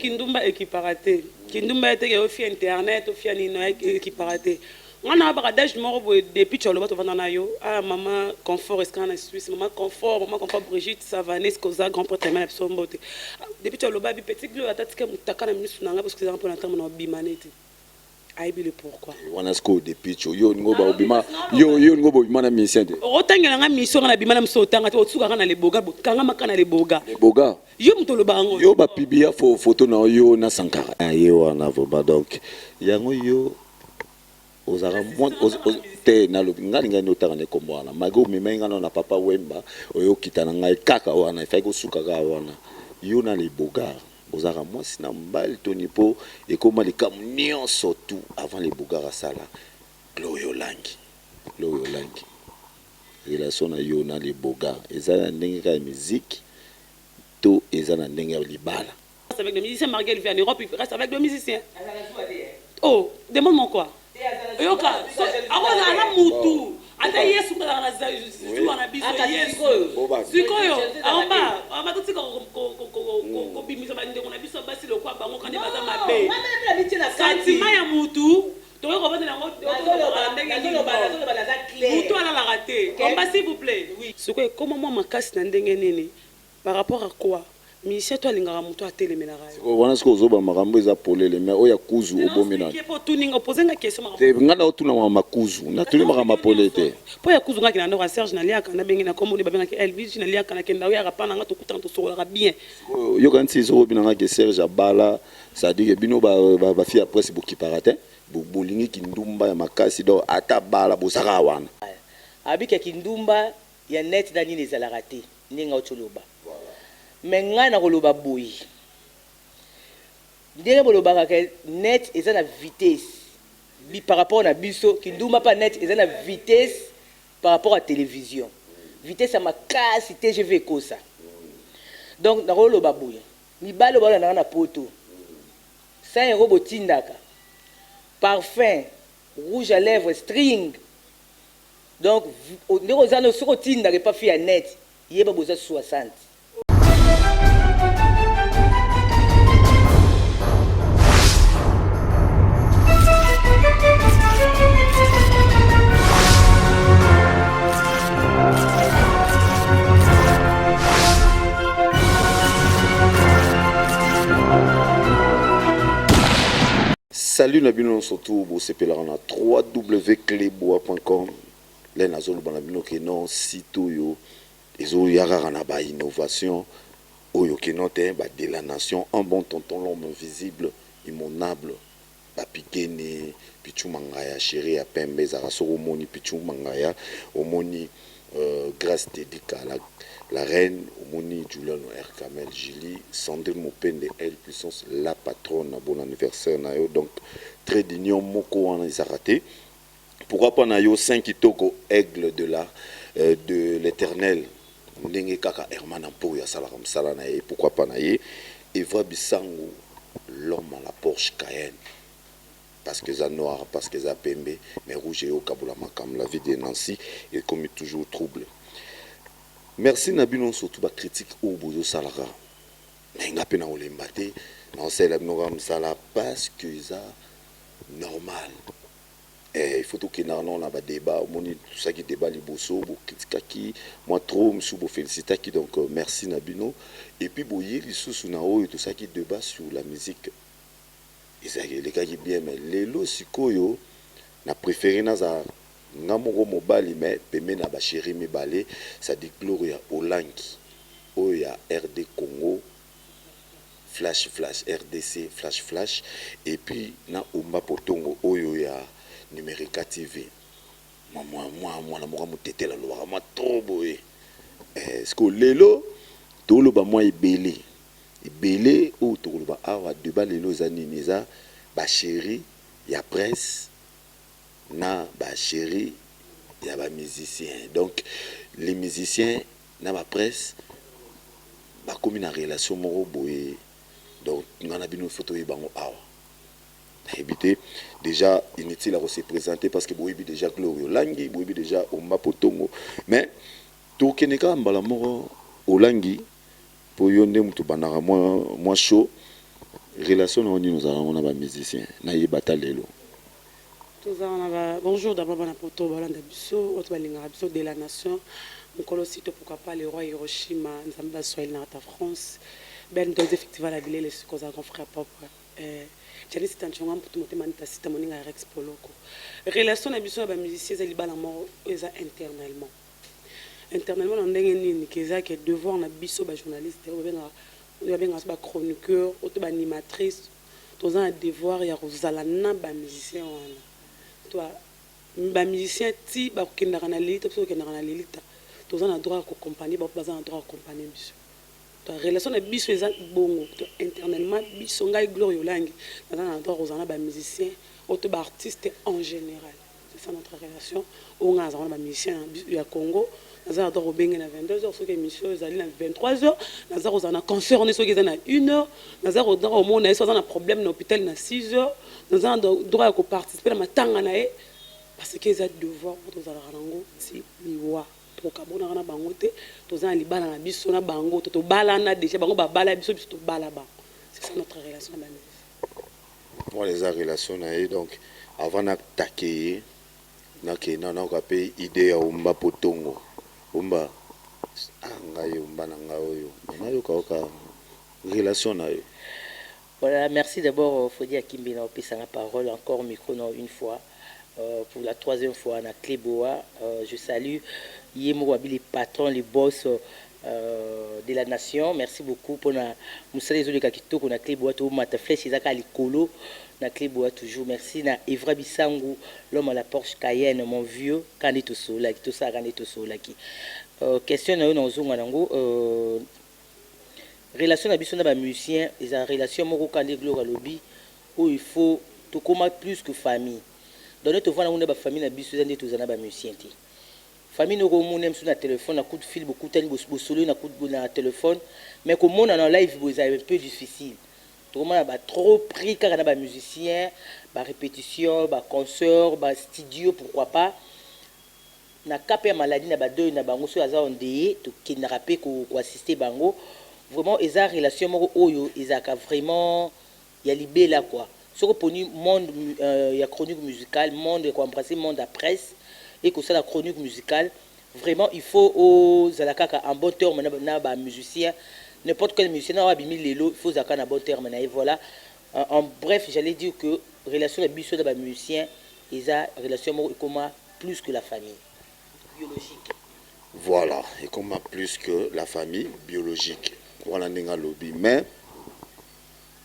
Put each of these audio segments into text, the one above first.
Kindumba ekipaka te. Kindumba ye teke ofia internet, ofia nini, ekipaka te. Nga na baka dage moko boye depuis tu aloba tovanda na yo. Ah mama confort esika na Suisse, mama confort, mama confort Brigitte Savané Skoza grand prêtre na biso mbote. Depuis tu aloba bi petit Gloria ata tika mutaka na misu na nga parce que eza pona ntango na obima neti. Ayebi le pourquoi. Wana sikoyo depuis tu yo olingo ba obima yo yo olingo bobima na musicien te. Okotangela nga mission nga na bima na miso otanga te osuka nga na leboga kangama ka na leboga. Leboga. Yo moto oloba yango. Yo ba publia photo na yo na Sankara. Ah, ye wana vraiment donc yango yo ozalaka te nalobi ngai ngai notanga nde kombo wana malgré omemaki ngai na papa Wemba oyo okita na ngai kaka wana efaki kosuka kaka wana yo na leboga ozalaka mwasi na mobali toni mpo ekoma likambo nyonso tout avant lebogar asala Gloria Olangi Gloria Olangi relation na yo na leboga eza na ndenge kaka ya musique to eza na ndenge ya libala? Avec le musicien Marguel vit en Europe, il reste avec le musicien. Oh, demande-moi quoi? Yoka, akoza ana mutu. Ata Yesu kala na zuwa na biso Yesu. Sikoyo, amba, amba totika ko bimisa ba ndeko na biso basi lokwa bango kande baza mabe. Sentiment ya mutu tokoki kovandela yango ndenge nini? Mutu alalaka te. Omba s'il vous plaît. Sikoyo ekoma mwa makasi na ndenge nini? Par rapport à quoi? Musicien to alingaka mutu atelemelaka yo. Sikoyo wana sikoyo ozoba makambo eza polele mais oyo ya kuzu obomi nani? Po otuni nga oposer nga question makambo. Te nga na otuna makambo ya kuzu na tuni makambo ya polele te. Po ya kuzu nga kenda ndako ya Serge na liaka na bengi na kombo nde ba bengaki Elvige na liaka na kenda oyaka pa na nga tokutana tosololaka bien. Sikoyo yoka nti soki obi na nga ke Serge abala c'est à dire que bino ba fille ya presse bokipaka te bolingi kindumba ya makasi donc ata abala boza kaka wana. Abika kindumba ya net na nini ezalaka te ndenge auti oloba mais ngai nakoloba boye ndenge bolobaka ke net eza na vitesse bi par rapport na biso kindumba pa net eza na vitesse par rapport à télévision vitesse ya makasi TGV ekosa donc nakoloba boye mibali oyo balandaka na poto 100 euro botindaka parfum rouge à lèvres string Donc ndenge oza no soki otindaka epa fille ya net yeba boza 60. Salut na bino nionso tout bosepelaka na www.cleboa.com le nazoloba na bino ke non site oyo ezoya kaka na ba innovation oyo ke non te ba de la nation un bon tonton l'homme invisible immonable ba pigene pichou mangaya chérie ya pembe ezalaka soki omoni pichou mangaya omoni Grace Tedika la, la reine omoni Juliano Herkamel Julie Sandrine Mopende elle puissance la patronne bon anniversaire na yo donc trait d'union moko wana ezalaka te pourquoi pas na yo Saint Kitoko aigle de la de l'éternel ndenge kaka Herman Ampoyo asalaka mosala na ye pourquoi pas na ye Evra Bisangu l'homme à la Porsche Cayenne Parce que eza noir parce que eza pembe mais rouge eyo kabola makambo la vie de Nancy ekomi toujours trouble merci na bino surtout ba critique oyo bozo salaka mais nga pe nako lemba te nao salela bino kaka musala parce que eza normal eh il faut tokendaka nao na ba debat omoni tosaki debat liboso bo critikaki mwa trop mosusu bo felicitaki donc merci na bino et puis boye lisusu na oyo tosaki debat sur la musique Ezalaki elekaki bien mais lelo sikoyo na prefere nazala nga moko mobali mais pembeni na ba cherie mibale c'est à dire Gloria Olangi oyo ya RD Congo flash flash rdc flash flash et puis na Omba Potongo oyo ya Numerica TV mwa mwa mwa mwana moko ya mutetela alobaka mwa trop boye eh sikoyo lelo toloba mwa ebele Ebele oyo tokoloba awa debat lelo eza nini eza ba cherie ya presse na ba cherie ya ba musiciens donc les musiciens na ba presse bakomi na relation moko boye donc nga na bino faut toyeba yango awa nayebi te dejà inutile ya ko se presenter parce que boyebi dejà Gloria Olangi boyebi dejà Omba Potongo mais tokende kaka mbala moko Olangi Po yo nde mutu obandaka mwa mwa show. Relation na yo nini ozalaka ngo na bamusicien? Nayeba ata lelo. Tozala na ba bonjour d'abord, bana poto balanda biso, oyo balingaka biso de la nation, mokolo sito, pourquoi pas le roi Hiroshima, Nzambe baswahili na kata France, Ben Doze, festival ya bilele, soki ozala grand frère propre, Jani Sita Nchonga Mputu, motema nita sita, moninga ya Rex Poloko. Relation na biso na bamusicien eza libala moko oyo eza internellement. Internellement na ndenge nini? Ke eza ke devoir na biso bajournaliste oyo babengaka biso bachroniqueur oyo to baanimatrice, toza na devoir ya kozala na bamusicien wana. To bamusicien ti bakokendaka na lelita, biso tokendaka na lelita, toza na droit ya koaccompagner bango, baza na droit ya koaccompagner biso. To relation na biso eza bongo. To internellement biso, ngai Gloire Olangi, naza na droit kozala na bamusicien oyo to baartiste en général. C'est ça notre relation. Oyo ngai nazala na bamusicien ya Congo, naza na droit kobenge na 22 heures soki émission ezali na 23 heures, naza kozala na concert ne soki eza na 1 heure, naza komona ye so aza na problème na hôpital na 6 heures, naza na droit ya koparticiper na matanga na ye, parce que eza devoir mpo tozalaka nango ti liwa. Tokabonaka na bango te. Toza na libala na biso na bango, to tobalana déjà, bango babala biso, biso tobala bango. C'est ça notre relation na bamusicien. Wana eza relation na ye. Donc avant natake ye, nakenda nayoka mpe idée ya Omba Potongo. Omba, ah, ngai Omba na ngai oyo nayoka oka relation na yo. Voilà, merci d'abord Fodi Akimbi na opesanga parole encore, micro non une fois, pour la troisième fois na Cléboa. Je salue ye moko abi les patrons, les boss de la nation. Merci beaucoup pour na mosala ezoleka kitoko na Cléboa, tomata flèche ezaka likolo na Cléboa toujours. Merci na Evra Bisangu, l'homme à la Porsche Cayenne, mon vieux, kandi tosolaki, tosalaka nde tosolaki. Question na yo na ozonga nango, relation na biso na bamusicien eza relation moko kandi Gloire alobi oyo il faut tokóma plus que famille. Donc nde tovanda ngo nde bafamille na biso eza nde toza na bamusicien te. Famille noko omona mosusu na téléphone, na coup de fil, bokutani, bosololi na coup na téléphone, mais komona na live boye eza un peu difficile. Tokomona ba trop pris kaka na bamusicien, barépétition, baconcert, bastudio, pourquoi pas na cas mpe ya maladie na badeuil na bango, soki aza endeuillé, tokendaka mpe koassister bango. Vraiment eza relation moko oyo ezalaka vraiment ya libela quoi. Soki oponi monde ya chronique musicale, monde ya koembrasser monde ya presse e kosala chronique musicale, vraiment il faut ozala kaka en bon terme na bamusicien. N'importe quel musicien na oyo abimi lelo, il faut ozala kaka na bon terme na ye. Voilà, en bref, j'allais dire que relation na biso na bamusicien eza relation moko ekoma plus que la famille biologique. Voilà, ekoma plus que la famille biologique wana ndenge alobi. Mais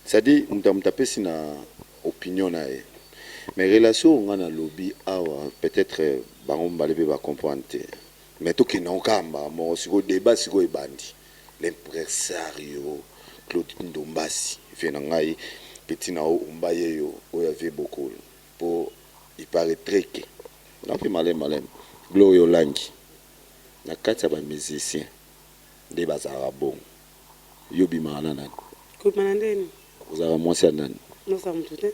c'est-à-dire moto apesi na opinion na ye, mais relation oyo ngai nalobi awa, peut-être bango mibale mpe bacomprendre te, mais tokende ngo kaka mbala moko. Sikoyo débat sikoyo ebandi. L'impresario Claude Ndombasi, vie na ngai, petit na o Omba ye yo oyo avie bokolo, mpo il paraîtrait que napi maleme maleme Gloire Olangi na kati ya bamusicien nde bazalaka bongo. Yo bimaka na nani? Kobima na ndeni? Ozalaka mwasi ya nani? Naza motu te.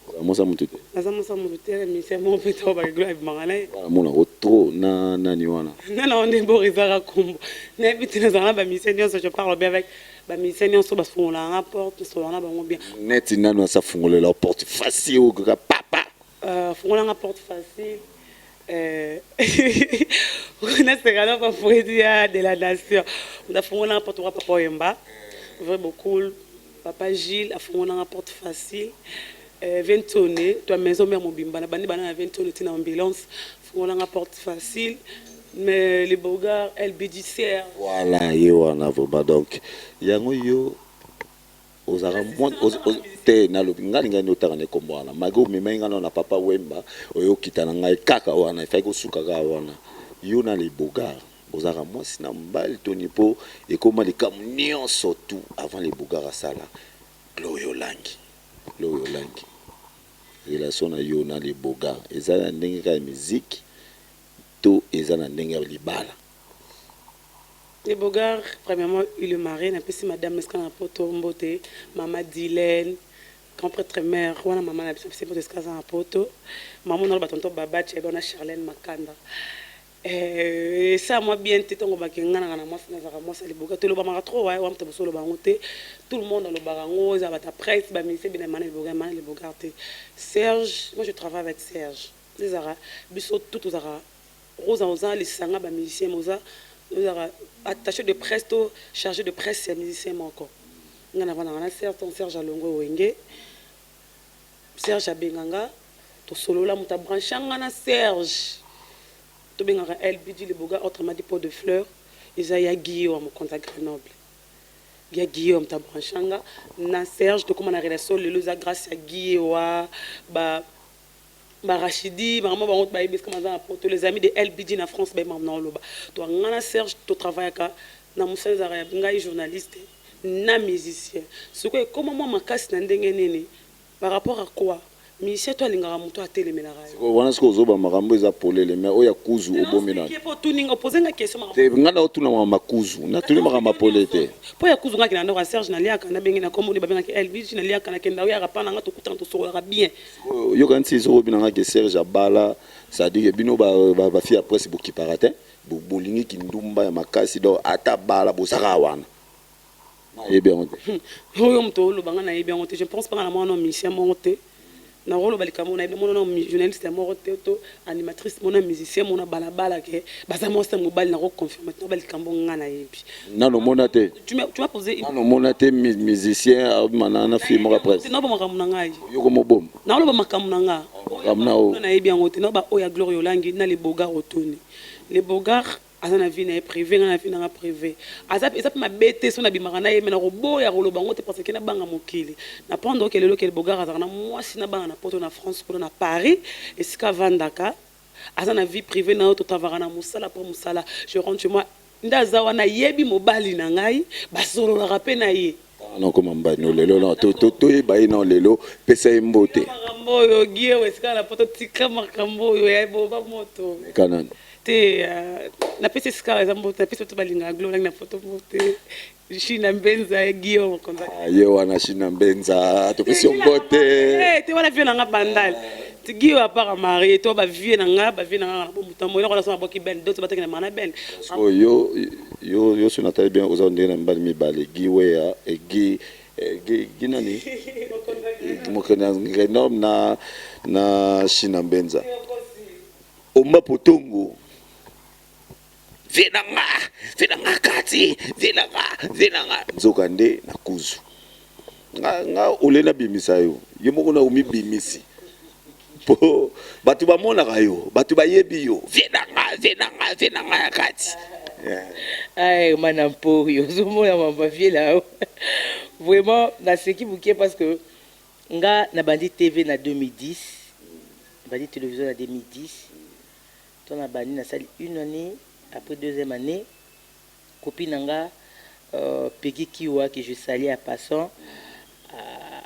Ozala mwasi ya motu te? Naza mwasi ya motu te. Na musicien moko mpe to bakeglo abimaka na ye. Namonako trop na nani wana. Nga na nde bor ezaka kombo nayebi te. Nazala na bamusicien nyonso, je parle bien avec bamusicien nyonso, bafungolaka nga porte, nasolaka na bango bien. Neti nani asa fungolela porte facile oyo kaka papa? Fungolanga porte facile, naseka na bafredi ya de la nation. Nafungolanga porte wa papa Oyemba, vrai beaucoup papa Gilles afungolanga porte facile. Ventone to maison mère mobimba na bandi bana na Ventone ntina ambulance fungolanga porte facile, mais le Bogar LBDCR. Voilà, ye wana vraiment. Donc yango yo ozalaka te. Nalobi ngai ngai nde otanga na ekombo wana malgré omemai ngai nano na papa Wemba oyo okita na ngai kaka wana, efai kosuka kaka wana. Yo na le Bogar ozalaka mwasi na mobali toni mpo ekóma likambo nyonso tout avant le Bogar asala Gloire Olangi. Gloire Olangi, relation na yo na le Bogar eza na ndenge kaka ya musique to eza na ndenge ya libala? Le Bogar, premièrement, il est marié. Napesi madame esika na poto mbote, mama Dylan, grand prêtre mère wana, mama na biso, apesi mbote esika aza na poto. Mama nalo batonto babache wana, Charlène Makanda. Esa mwa bien te ntango bakenganaka na mwasi, nazalaka mwasi ya liboka. Tolobamaka trop wa moto boso oloba yango te. Tout le monde alobaka yango, eza bato ya presse, baministre bena mana liboka, mana liboka te. Serge, moi je travaille avec Serge. Ezalaka biso tout, tozalaka rosa, oza lisanga bamusicien, moza ozalaka attaché de presse to chargé de presse ya musicien moko. Nga navandaka na Serge. Ntango Serge alongo Wenge, Serge abenganga, tosolola. Moto abranche nga na Serge, tobengaka LBD Leboga, autrement dit Pot de Fleur, eza ya Guillaume wa mokonzi ya Grenoble. Ya Guillaume moto abranche nga na Serge, tokóma na relation lelo, eza grâce ya Guillaume wa ba barachidi bango. Bango bayebi esika baza na Poto, les amis de LBD na France bayeba na oloba. To nga na Serge totravaillaka na mosala, ezalaka ya ngai journaliste na musicien. Sikoyo ekóma mwa makasi na ndenge nini? Par rapport à quoi? Musicien to alingaka moto atelemelaka yo. Wana sikoyo ozoba makambo eza polele, mais oyo ya kuzu obomi nani? Mpo otuninga, opoze nga question. Te, nga na otuna makambo makuzu, natuni makambo polele te. Mpo ya kuzu, ngaki na ndako ya Serge, naliaka, nabengi na kombo nde babengaki LBG, naliaka, nakenda oyaka pa na nga, tokutana, tosokolaka bien. Yoka nti soki obinanga ke Serge abala, c'est-à-dire bino bafille ya presse bokipaka te, bolingi kindumba ya makasi. Donc ata bala, bozaka wana, nayebi yango te. Oyo moto oloba, nga nayebi yango te. Je pense pas nga na mwana musicien moko te nakoloba likambo nayebi. Mona journaliste moko te to animatrice, mona musicien, mona balabala ke baza mwasi ya mobali, nakoconfirme te. Ba likambo nga nayebi. Nano omona te? Tu m'as posé. Nano omona te musicien abima na fille moko ya presse? Naoba makambo na ngai. Yoko moboma. Naoloba makambo na nga. Makambo na o. Nayebi yango te. Naoba oyo ya Gloire Olangi na Le Bogar. Otuni Le Bogar, aza na vie na ye privé, nga na vie nanga privé. Aza eza mpe mabe te so nabimaka na ye, me nakoboya koloba yango te parce que nabanga mokili na prendre oke. Lelo ke Bogar azalaka na mwasi na bana na Poto, na France kuna na Paris, esika avandaka, aza na vie privé na yo. Totavaka na mosala mpo mosala, je rentre chez moi, nde aza wana, ayebi mobali na ngai, basololaka mpe na ye. Nakoma mbano lelo na toyeba ye na lelo, pesa ye mbote. Makambo oyo giewo esika na Poto, tika makambo oyo ya boba moto. Eka nani? Te, napesi esika eza mbote, napesi bato balingaka Glo nangi na Poto mbote. Shina Mbenza, Guillaume mokonzi. Ye wana Shina Mbenza, topesi yo mbote. Te, wana vie na nga Bandal Guillaume apara marie to bavie na nga, bavie na nga na bomuta moyo nakola so naboki ben dot bataki na mana ben. Yo yo yo, so natali bien, oza ndenge na mibali mibale, Gi Weya e Gi Gi nani, mokonzi ya Grenoble na Shina Mbenza, Omba Potongo, vie na nga, vie na nga kati, vie na nga, vie na nga. Nzoka nde na kuzu nga, nga ole nabimisa yo, yo moko na omibimisi mpo bato bamonaka yo, bato bayebi yo, vie na nga, vie na nga, vie na nga ya kati. Ay, mana mpori ozomona mamba vie na yo. Vraiment naseki moke parce que nga nabandi TV na 2010, nabandi télévision na 2010. To nabandi, nasali une année, après deuxième année, copine na nga Peggy Kiwa, que je salue en passant,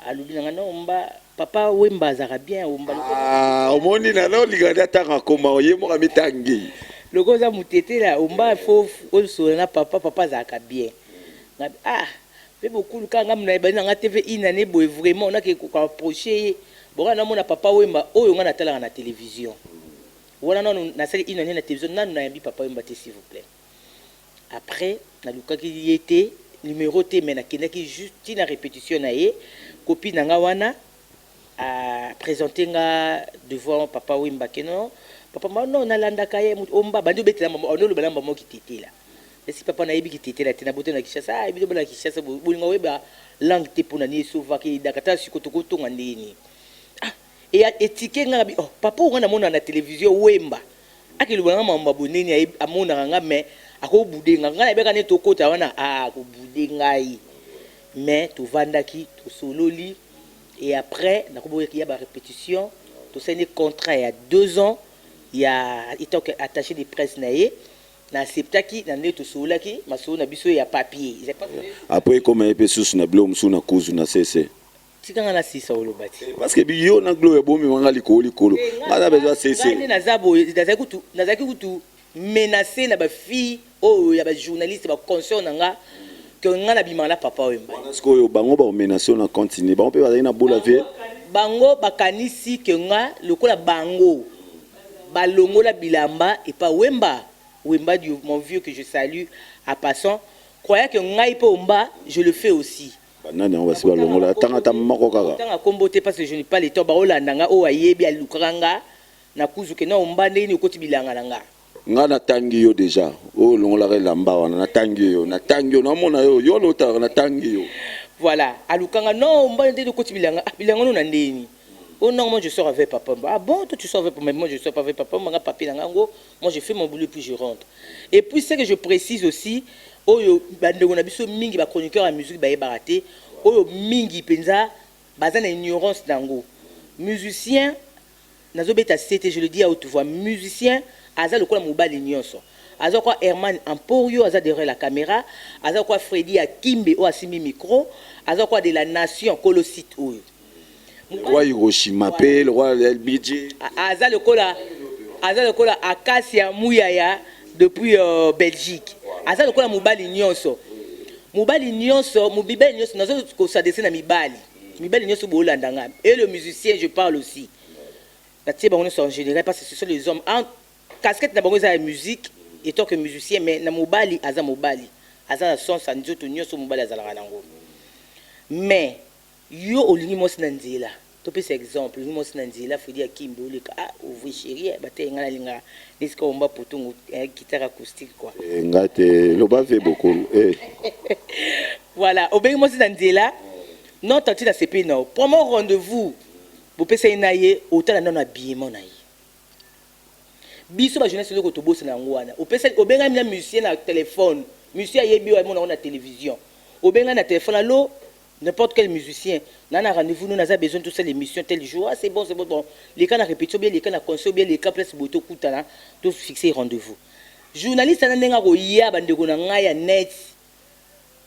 alobi na nga: non, Omba, papa Wemba azalaka bien, Omba. Ah, omoni na olinga nde atanga koma ye moko amitangi. Loko oza motetela, Omba, fo osola na papa, papa azalaka bien. Ngabi ah mpe bokulu kaka ngai na ebandi na nga TV une année boye, vraiment nake koapproche ye bonga, namona papa Wemba oyo ngai natalaka na télévision wana. Nanu nasali une année na télévision, nanu nayambi papa Wemba te, s'il vous plaît. Après nalukaki ye te, numéro te, mais nakendaki juste ntina répétition na ye. Copine na nga wana aprésente nga devant papa Wemba ke non, papa ma non, nalandaka ye Omba, bandi obetela, oloba na mbamo kitetela. Esi papa nayebi kitetela te, nabote na Kinshasa. Ah, bino bana Kinshasa bolinga oyeba langue te, mpona nini esovaka edaka ta siko tokotonga ndenge nini? Ah, etike nga bi oh, papa oyo nga namona na télévision, Wemba akeloba nga mambo boneni, amonaka nga mais akobude nga, ngai nayebaka nde tokota wana akobude ngai. Mais tovandaki, tosololi et après nakoboyaki ya barépétition, tosali contrat ya 2 ans ya étant que attaché de presse na ye. Na acceptaki na ndenge tosololaki masolo na biso ya papier. Après ekoma ye mpe susu na biloko mosusu na kuzu na sese. Tikanga na sisa oloba ti. Parce que yo na Glo ebomemanga likolo likolo, nga na besoin sese. Nde naza boye, nazalaki kutu menacé na bafille oyo ya bajournaliste, baconsort na nga ke nga nabimaka na papa Wemba. Wana sikoyo bango bakomenace na continue, bango mpe bazalaki na bola vie. Bango bakanisi ke nga lokola bango. Balongola bilamba epa Wemba. Wemba du mon vieux que je salue en passant. Croyant que ngai pe omba, je le fais aussi. Banani yango basi balongola? Tanga ata moko kaka. Tanga kombo te parce que je n'ai pas le temps. Baolanda nga, oyo ayebi alukaka nga na kuzu ke na omba ndenge nini okoti bilanga na nga. Nga natangi yo déjà, oyo olongolaka elamba wana, natangi yo, natangi yo, namona yo, yo wana otalaka, natangi yo. Voilà, alukanga non, omba ndenge okoti bilanga, ah, bilanga no na ndeni. Oh non, moi je sors avec papa. Ah bon, toi tu sors avec papa, mais moi je sors pas avec papa, nga papi na ngango, moi je fais mon boulot et puis je rentre. Et puis ce que je précise aussi, oyo bandeko na biso mingi ba chroniqueur ya musique bayebaka te, oyo mingi mpenza baza na ignorance nango. Musicien, nazobeta sete, je le dis à haute voix, musicien aza lokola mobali nyonso. Aza kwa Herman Emporio, aza derrière la caméra, aza kwa Freddy Akimbe oyo asimbi micro, aza kwa de la nation kolo site oyo. Le roi Hiroshima mpe le roi LBG. Aza lokola Akasia Muyaya depuis Belgique. Aza lokola mobali nyonso, mobali nyonso, mibali nyonso. Nazo kos'adresser na mibali, mibali nyonso boolanda nga, et le musicien je parle aussi, natie bango nyonso en général parce que ce sont les hommes en casquette na bango eza ya musique étant que musicien. Mais na mobali, aza mobali, aza na sens ya nzoto nyonso mobali azalaka nango. Mais yo olingi mwasi na nzela, topesa exemple, olingi mwasi na nzela, Fredi Akimbe, oleka, ah, ouvri chéri, bateye ngai nalinga nesika omba potongo, guitare acoustique quoi. Nga te, loba ve bokolo. Voilà, obengi mwasi na nzela, non tanti, nasepeli na yo, promo rendez-vous bopesa ye na ye, otala nano habillement na ye. Biso bajeunesse, eloko tobosana yango wana. Obengami na musicien na téléphone, musicien ayebi oyo amona yango na télévision, obengami na téléphone, allo, n'importe quel musicien, na rendez-vous no, naza besoin tosala émission tel jour. Ah, c'est bon, c'est bon, bon, leka na répétition, bien leka na concert, bien leka place boye, tokutana, tofixe rendez-vous. Journaliste ana ndenge akoya, bandeko na ngai ya net,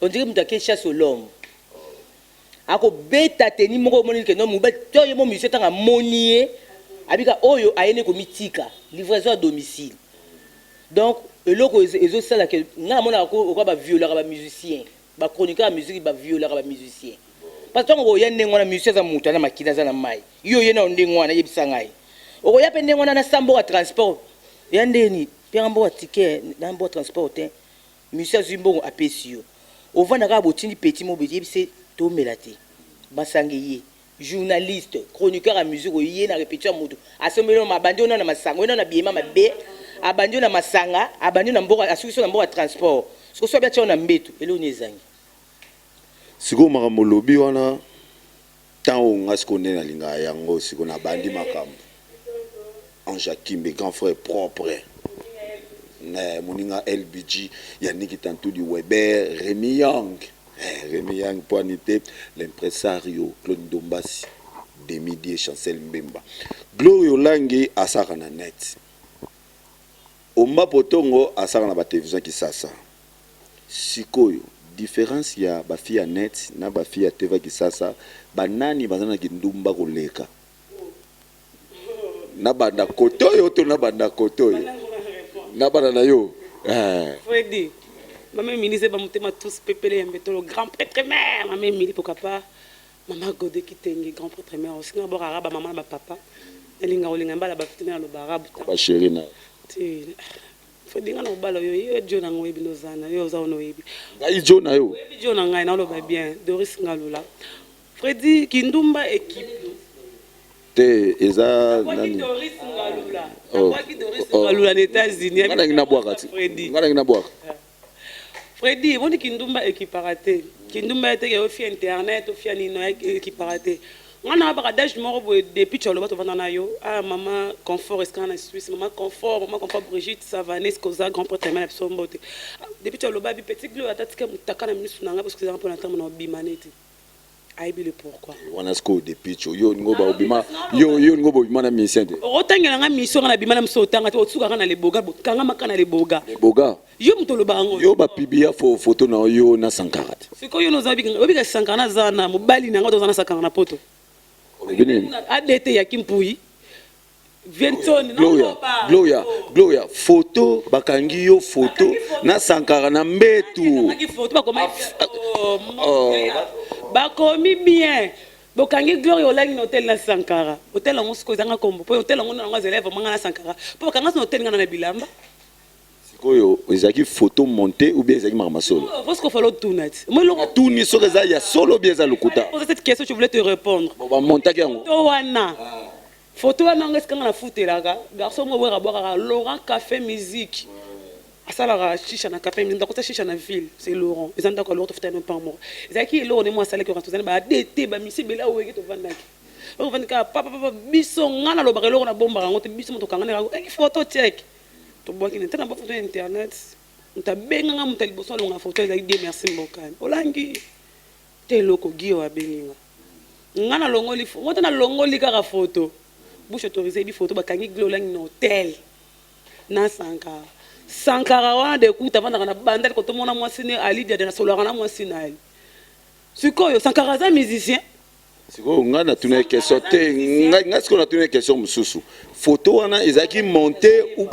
on dirait moto ake chasse l'homme, akobeta teni moko, omoni ke no mobali to ye mo musicien, ntango amoni ye, abika oyo ayeni komitika livraison à domicile. Donc eloko ezosala ke ngai namonaka okoa baviolaka bamusicien, bachroniqueur ya musique baviolaka bamusicien, parce que ntango okoya ndenge wana, musicien aza moto, aza makili, aza na mai. Yo oye nao ndenge wana, yebisa ngai, okoya mpe ndenge wana na sa mboka transport ya ndeni mpenga mboka ticket na mboka transport te. Musicien azwi mbongo, apesi yo, ovanda kaka, botindi petit mo boye, yebise tomela te basange ye. Journaliste chroniqueur ya musique, oye na répétition ya moto, asombeli yo, abandi yo na masanga, oye na biema mabe, abandi yo na masanga, abandi yo na mboka, asukisi yo na mboka transport, sikoso abi atia yo na mbeto, eloko nini ezangi? Sikoyo makambo olobi wana, ntango nga sikoyo nde nalingaka yango, sikoyo nabandi makambo. Ange Akimbe, grand frère propre, moninga LBG, Yannick Tantudi Weber, Rémi Young, Rémi Young poani te, l'impresario Claude Ndombasi, Demidie, Chancel Mbemba, Gloria Olangi asaka na net, Omba Potongo asaka na batélévision Kisasa. Sikoyo différence ya bafille ya net na bafille ya TV Kisasa, banani baza na kindumba koleka? Nabanda kote oyo to nabanda kote oyo? Nabanda na yo. Fredi, mama Emili ze bamotema tous pepele ya mbetolo, grand prêtre mère mama Emili, pourquoi pas mama Gode Kitenge, grand prêtre mère aussi. Nga bor arabe, mama na bapapa nalinga kolinga mbala bafiti na loba arabe. Bachéri na Te, Fredi, nga na kobala oyo yo jo na nga, oyebi nozana yo, oza wana, oyebi. Ngai jo na yo? Oyebi jo na ngai, naoloba bien. Doris Ngalula, Fredi, kindumba équipe. Te, eza nani? Doris Ngalula. Nabwaki Doris Ngalula na États-Unis. Nga nangi nabwaka ti. Fredi. Nga nangi nabwaka. Fredi, eboni kindumba ekipaka te. Kindumba eteke ofia internet, ofia nino, ekipaka te. Nga na baka dage moko boye depuis ti oloba tovanda na yo. Ah, mama Confort esika na Suisse, mama Confort, mama Confort Brigitte Savanes koza, grand prêtre na biso, mbote. Depuis ti oloba bi petit glo ata tika mutaka na misu na nga parce que ezaka mpona ntango na obima neti ayebi le pourquoi. Wana sikoyo depuis ti yo olingo baobima, yo olingo bobima na musicien te. Okotangela nga mission, nga na bima na miso, otanga te, otsukaka na leboga, kangamaka na leboga. Leboga. Yo moto oloba yango. Yo bapiblia photo na yo na Sankara te. Sikoyo yo noza obika Sankara, naza na mobali na nga, toza na Sankara na poto. Olobi nini? Adt yaki mpui Vientoni. Gloria, Gloria, Gloria, photo bakangi yo photo na Sankara na mbetu. Photo bakomi bien. Bokangi Gloria Olangi na hotel na Sankara. Hotel yango sikoyo ezanga kombo po hotel yango nango azela vraiment nga na Sankara. Po bakanga na hotel nga na bilamba. Sikoyo ezalaki photo monté ou bien ezalaki makambo ya solo? Faut ce qu'il fallait tuna ti. Moi loko Tuni soki eza ya solo ou bien eza lokuta. Poser cette question, je voulais te répondre. Bon, bamontaki yango. Photo wana. Photo wana ngo esika nga na futelaka. Garçon moko wera bwakaka Laurent Café Musique. Asalaka shisha na café, ndako ta shisha na ville, c'est Laurent. Eza ndako ya Laurent, tofuta no par mois. Ezalaki eloko ne mwa asalaki wana tozali ba DT ba misi bela wenge tovandaki. Ovandi kaka papa papa, biso nga nalobaka eloko nabombaka yango te, biso moto okangani kaka photo check. Tobwaki na tena ba photo ya internet. Moto abenganga, moto ya liboso alonga photo ezalaki Dieu merci Mbokani. Olangi te eloko Gio abengi nga. Nga nalongoli moto nalongoli kaka photo. Bouche autorisée bi photo bakangi Glo Olangi na hôtel. Na Sankara. Sankara wana de kuta avandaka na bandali kotomona mwasi ne Ali Diade nasololaka na mwasi na ye. Sikoyo Sankara aza musicien. Sikoyo ngai natuna question te, ngai sikoyo natuna question mosusu. Photo wana ezalaki monté ou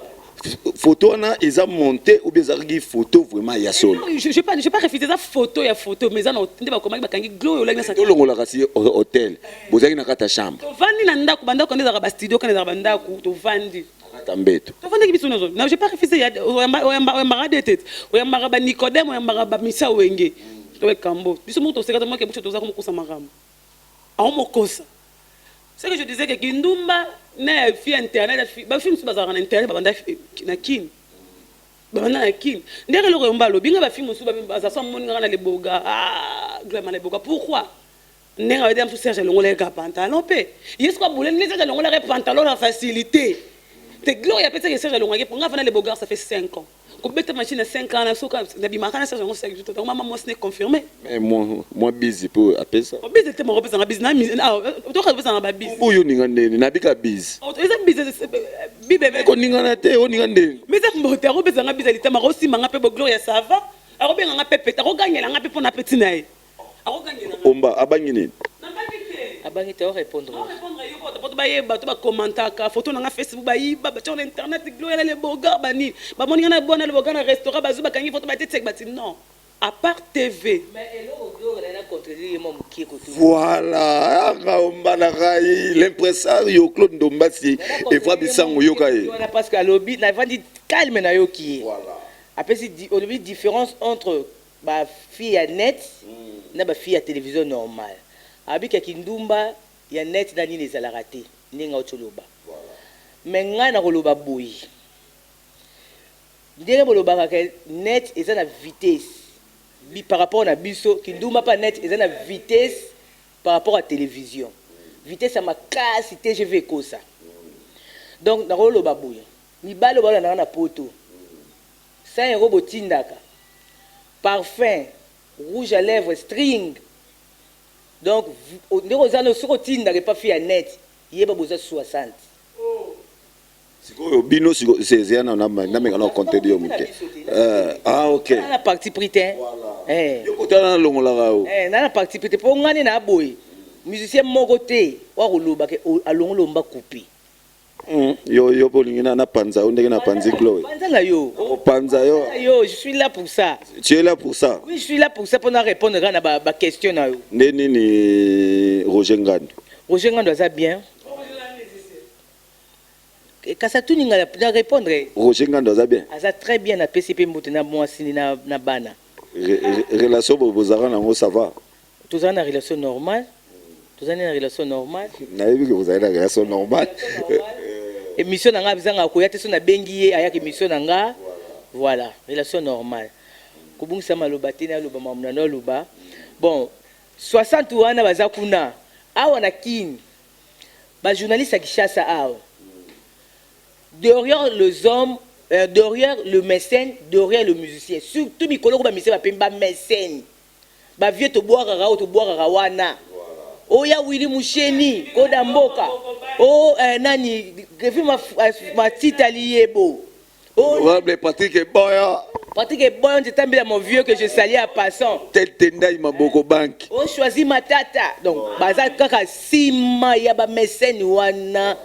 photo wana eza monté ou bien ezalaki photo vraiment ya solo? Non, je pas refusé eza photo ya photo, mais eza na nde bakomaki bakangi Glo Olangi na Sankara. Tolongolaka si hôtel, bozalaki na kati ya chambre? Tovandi na ndako, bandako nde ezalaka bastudio, kana ezalaka bandako, tovandi. Na kati ya mbeto. Tovandaki biso nyonso. Na j'ai pas refusé ya oyambaka de tete, oyambaka ba Nicodème, oyambaka ba Misa Wenge. Toyekambo biso moko toseka, tomoke biso toza komokosa makambo aomokosa. Ce que je disais que kindumba na fi internet, bafi mosusu bazalaka na internet, babanda na Kini, babanda na Kini. Ndenge eloko yomba alobi nga, bafi mosusu baza so amoni ngaka na leboga, ah, vraiment leboga. Pourquoi ndenge ayebi mosusu Serge alongolaka pantalon mpe ye siko abule nde Serge alongolaka pantalon na facilité te? Gloria apesaki Serge alongolaki mpo nga fana lebogar, ça fait 5 ans kobeta machine na 5 ans na soka nabimaka na Serge yango 5 jours. Tango mama mwasi ne confirmé. Mais moi bise mpo apesa. Bise te, moko opesanga bise toka opesanga babise. Oyo oninga ndeni nabika bise. Eza bise bibebe. Koningana te, oninga ndeni. Mais eza mbote, akopesanga bise litama, akosimanga mpe bo Gloria ça va, akobenganga mpe pete, akogangelanga mpe mpona peti na ye, akogangelanga. Omba abangi nini? Nabangi te. Abangi te, orépondre. Répondre yo po bayeba to bakommentaka photo nanga Facebook, bayiba batia na internet Gloria na leboga banini, bamoni nga na bona leboga na restaurant, bazwi bakangi photo batie bati. Non, à part TV. Mais eloko Gloria na contredire ye mwa mokie kotu. Voilà, anga omba na ngai l'impresario Claude Ndombasi evra bisango, yoka ye. Wana parce que alobi navandi calme, nayoki ye. Apesi olobi différence entre bafille ya net na bafille ya télévision normale. Abikaki ndumba ya net na nini ezalaka te ndenge auti oloba. Mais ngai nakoloba boye, ndenge bolobaka ke net eza na vitesse par rapport na biso, kindumba mpa net eza na vitesse par rapport à télévision, vitesse ya makasi. TGV ekosa. Donc nakoloba boye, mibali oyo baolandaka na poto, 100 euro botindaka, parfum, rouge à lèvres, string. Donc ndenge oza no, soki otindaka epa fille ya net, yeba boza 60. Sikoyo bino zeya nameka na contredire yo moke. Ah, ok. Na parti pris te. Yo kotala nalongolaka yo. Na parti pris te, mpo ngani na boye musicien moko te wa koloba ke alongoli omba coupe. Yo mpo olingi napanza yo ndenge napanzi Chloé. Panza na yo. Opanza yo. Yo, je suis là pour ça. Tu es là pour ça? Oui, je suis là pour ça, mpona répondre kaka na baquestion na yo. Nde nini, Roger Ngando? Roger Ngando aza bien, kasi atuninga na répondre. Roger Ngando aza bien? Aza très bien, napesi mpe mbote na mwasi na bana. Relation bozalaka nango, ça va? Tozala na relation normale, tozali na relation normale. Nayebi ke bozali na relation normale. Émission na nga azangaka koya te, so nabengi ye ayaka émission na nga. Voilà, relation normale. Kobungisa maloba te, naloba makambo na aloba. Bon, 60 wana baza kuna awa na Kini, bajournaliste ya Kinshasa awa, derrière les hommes, derrière le mécène, derrière le musicien, surtout mikolo ko bamusicien bapemi bamécène, bavie tobwakaka oyo tobwakaka wana, oya Wili Musheni koda mboka o nani Grevi Matita Liyebo. Honorable Patrick Eboya. Patrick Eboya Nzetambila, mon vieux que je salue en passant. Tel Tendai Maboko Bank. O choisi Matata. Donc baza kaka nsima ya bamécène wana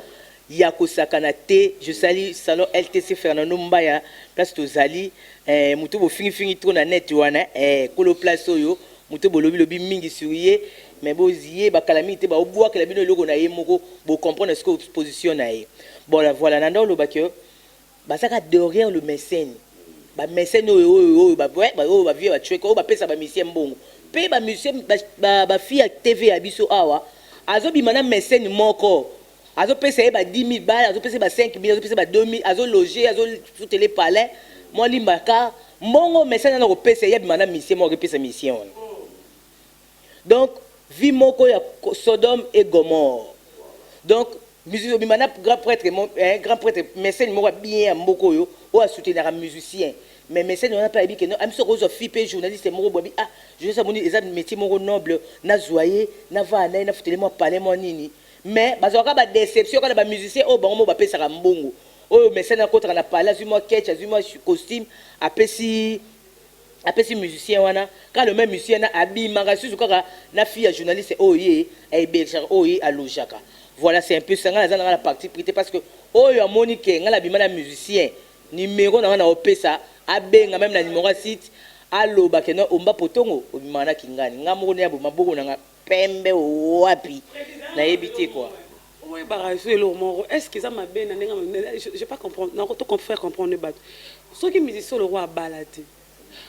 ya kosakana te. Je salue salon LTC Fernando Mbaya, place tozali. Moto bofingifingi trop na net wana, kolo place oyo moto bolobi lobi mingi sur ye. Mais boye bakala mingi te, baobwakela bino eloko na ye moko, bocomprendre ce que position na ye. Bon, la voilà, na nda olobaki bazaka derrière le mécène, bamécène oyo oyo bavie batueke, oyo bapesa bamusicien mbongo mpe bamusicien. Bafille ya TV ya biso awa azobima na mécène moko, azopesa ye ba 10 000 bale, azopesa ye ba 5 000, azopesa ye ba 2 000, azologe, azofutele palais, mwa limbaka mbongo. Mécène ana kopesa ye, abima na musicien moko, akopesa musicien wana. Donc vie moko ya Sodome et Gomorre. Donc musicien obima na grand prêtre, grand prêtre, mécène moko bien ya mboka oyo, oyo asoutenaka musicien. Mais mécène wana mpe ayebi ke amiso kozwa fille mpe journaliste moko boyebi. Ah, journaliste amoni eza métier moko noble, nazwa ye, navaa na ye, nafutele mwa palais, mwa nini. Mais bazwaka badéception kaka na bamusicien oyo bango mo bapesaka mbongo. Oyo mécène akotaka na palais, azwi mwa ketch, azwi mwa costume, apesi musicien wana. Kaka le même musicien na abimaka lisusu kaka na fille ya journaliste oyo ye ahébergeaka, oyo ye alogeaka. Voilà, c'est un peu ça. Ngai naza nanga na parti pris te, parce que oyo amoni ke ngai nabima na musicien, numéro na ngai na opesa, abenga même na numéro ya site, aloba ke no omba potongo obimaka na kingani. Ngai moko nde maboko na nga pembe wapi, nayebi te quoi. Oyebaka so eloko moko, est ce que eza mabe na ndenge? Je pas comprendre, nako to faire comprendre bato. Soki musicien oloko abala te,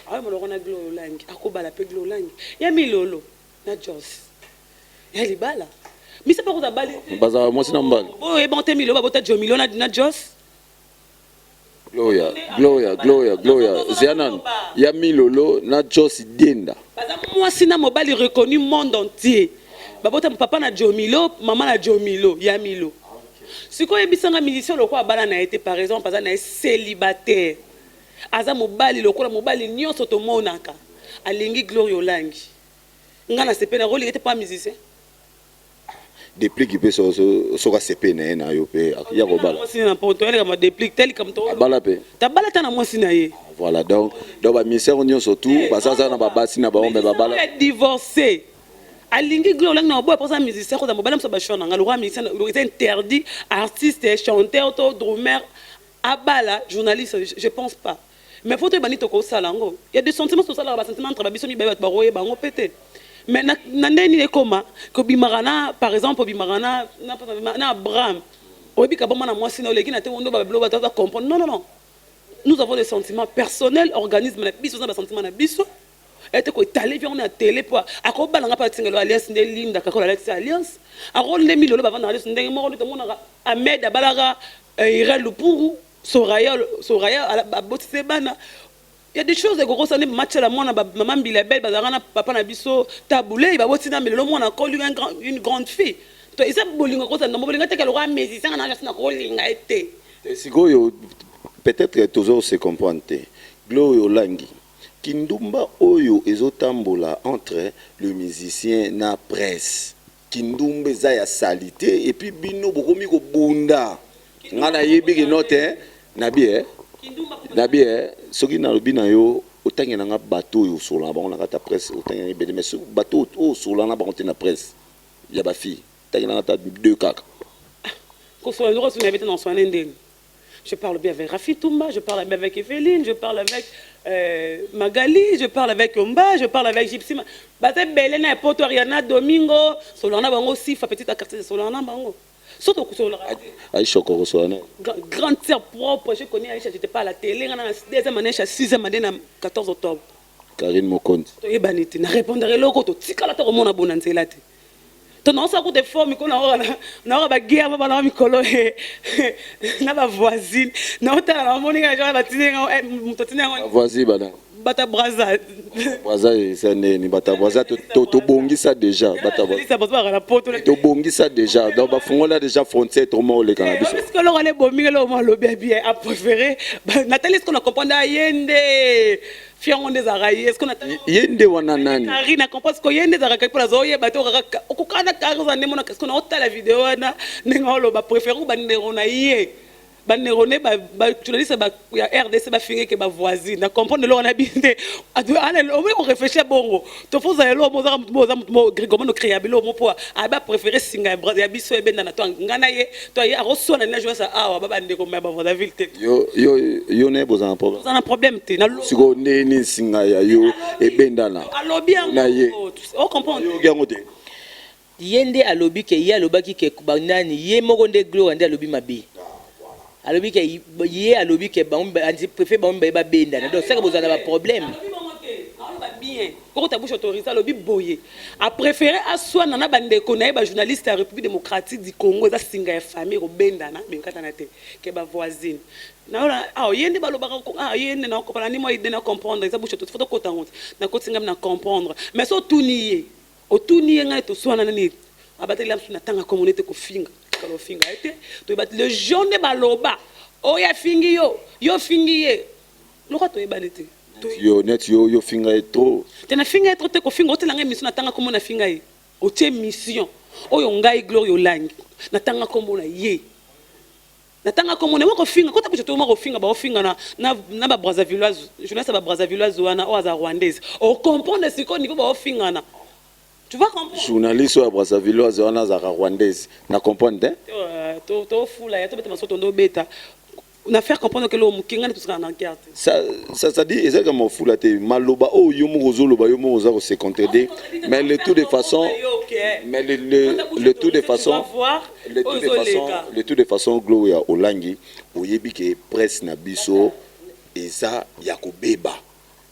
aoyeba loko na Glo Olangi, akobala mpe Glo Olangi ya milolo na Jos ya libala misa mpe koza bali. Bazala mwasi na mobali. Oyo oyeba te, milolo babota Jo Milo na Jos. Gloria, Gloria, Gloria, Gloria, zia nanu ya milolo na Jos Dienda. Baza mwasi na mobali reconnu monde entier. Babota papa na Jo Milo, mama na Jo Milo ya Milo. Sikoyo oyebisanga, musicien lokola abala na ye te, par exemple aza na ye célibataire, aza mobali lokola mobali nyonso tomonaka, alingi Gloire Olangi, nga na sepe na kolinga te mpo musicien. Déplique mpe soki asepe na ye na yo mpe ya kobala. Mwasi na poto yaleka ma déplique telika moto. Abala mpe. Tabala ta na mwasi na ye. Voilà, donc bamusicien nyonso tu bazaza na babasi na bango, me babala. Divorcé, alingi Gloire Olangi na maboya mposa musicien koza mobali moso bashwa na nga lokwa musicien. Eza interdit artiste, chanteur to drummer abala journaliste, je pense pas. Mais faut toyeba nini tokosala yango. Ya des sentiments, tosalaka basentiment entre babiso mibale, bato bakoyeba yango mpe te. Mais na ndenge nini ekoma kobimaka na, par exemple, obimaka na Abraham, oyebi ka bomana mwasi na oleki na te, ndo babilo bato aza comprendre. Non, non, non, nous avons des sentiments personnels, organisme na biso oza basentiment na biso ete koetale vi yango na télé mpo akobalanga mpe atingelo alliance nde Linda kaka alatisa alliance ako nde milolo bavandaka liso ndenge moko nde tomonaka. Ahmed abalaka Irel Lupuru, Soraya, Soraya abotisi bana. Il y a des choses ekokosa nde matiala mwana mama Mbila Bel bazalaka na papa na biso Tabulei, baboti na melelo mwana akoli une grande fille. To eza bolingo ekosa na bolingo teke lokola musicien na na kolinga ye te. Sikoyo peut-être tozo se comprendre te. Gloire Olangi, kindumba oyo ezotambola entre le musicien na presse, kindumba eza ya sali te. Et puis bino bokomi kobunda. Nga nayebi kino te, nabi e nabi e soki nalobi na yo, otangela nga bato oyo osola na bango na kati ya presse, otangela ebele. Mais soki bato oyo osola na bango te na presse ya bafille, otangela nga ta deux kaka. Kosola nzoko suna bete na soine ndenge. Je parle bien avec Rafi Toumba, je parle bien avec Evelyne, je parle avec Magali, je parle avec Omba, je parle avec Gypsy. Baza ebele na poto, Ariana Domingo, solana bango, Sifa petit quartier, solana bango. Surtout kosolaka. Aisha okokosola na Grande sœur propre, je connais Aisha, j'étais pas à la télé, nga na deuxième année, Aisha sixième année na 14 octobre. Karine Mokonzi. Toyebani te, na répondre eloko totikala te komona bona nzela te. To naosala kuta effort mikolo naoka baguerre bana mikolo na bavoisine, naotala namoni nga batindi moto atindi yango. Voisine bana. Bata Braza. Braza eza nini? Bata Braza, tobongisa déjà bata. Bazalaka na poto. Tobongisa déjà, donc bafungola déjà frontière, toma oleka na biso. Parce que eloko wana ebominga, eloko mo alobi ya bien, apréféré Nathalie. Ce qu'on a comprendre, aye nde fiango nde ezalaka ye. Ce Ye nde wana nani? Karine acomprendre ce que ye nde ezalaka mpo nazoyeba te. Okaka okokana kari oza nde mona. Ce que naotala video wana ndenge oloba préféré bandeko na ye, bandeko ne bajournaliste ya RDC bafingeke bavoisine, na comprendre eloko na bino te. Omoni koréfléchir bongo, tofozala eloko mo ozaka motu mo oza motu mo grigomano créa biloko mo mpo abe apréféré singa ya biso ebendana to nga na ye to ye akoswana na journaliste awa ba bandeko ma ya babrazzaville te. Yo na ye bozala na problème? Oza na problème te. Sikoyo ndeni singa ya yo ebendana? Alobi Na ye. Yango ocomprendre. Yoki yango te. Ye nde alobi ke ye alobaki ke banani, ye moko nde Gloria nde alobi mabe. Alobi ke ye alobi ke bango préfère bango mibale babendana, donc saka bozala na ba problème. Alobi bongo te, aloba bien. Okota bouche autorisée, alobi boye. A préféré aswana na bandeko na ye ba journaliste ya République démocratique du Congo, eza singa ya famille kobendana, bekatana te ke ba voisine. Na ah ye nde balobaka, ah ye nde na comprendre ni moi idée na comprendre, eza bouche autorisée, faut kota ngo. Na koti ngam na comprendre. Mais so tuni ye, otuni ye ngai toswana nani abateli biso na tanga komona ete kofinga kala ofinga ye te, toyeba le jaune nde baloba oyo afingi yo, yo fingi ye loka, toyebani te. Yo neti yo, yo finga ye trop. Te, nafinga ye trop te. Kofinga otelanga émission, natanga komona finga ye, otie mission oyo ngai Gloire Olangi natanga kombo na ye, natanga kombo na ye kofinga kota biso toma kofinga baofinga na Babrazzavilloise, journaliste ya Babrazzavilloise wana oyo aza rwandaise. Ocomprendre sikoyo niveau baofingana, tu vas comprendre. Journaliste oyo ya Brazzavilloise wana azalaka rwandaise, na comprendre te. Tofula ya tobeta masoto ndo obeta na faire comprendre que lo moke ngai tosaka na guerre te. Ça dit ezalaka mofula te, maloba oyo yo moko ozoloba, yo moko oza kose contredire, mais le tout de façon, mais le tout de façon, le tout de façon, le tout de façon, Gloria Olangi, oyebi ke presse na biso eza ya kobeba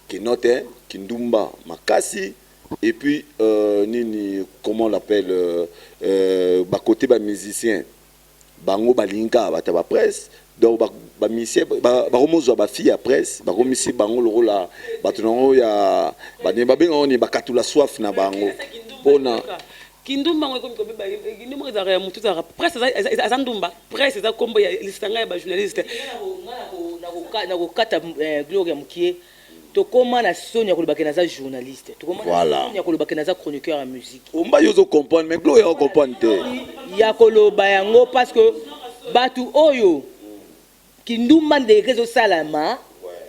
keno te, kindumba makasi, et puis nini, comment on l'appelle, bakote bamusicien bango balingi kaka bato ya bapresse, donc bamusicien bakomozwa bafille ya presse, bakomisi bango lokola bato nango ya babengango nini, bakatula soif na bango mpona Kindumba ngo ekomi kobeba. Kindumba ezalaka ya motu, ezalaka presse, aza ndumba. Presse eza nkombo ya lisanga ya bajournaliste. Na kokata, Gloire ya mokie, tokóma na soni ya kolobaka naza journaliste, tokóma na soni ya kolobaka naza chroniqueur ya musique. Omba, yo ozocomprendre, mais Gloire ocomprendre te. Ya koloba yango parce que bato oyo kindumba ndenge ezosalama,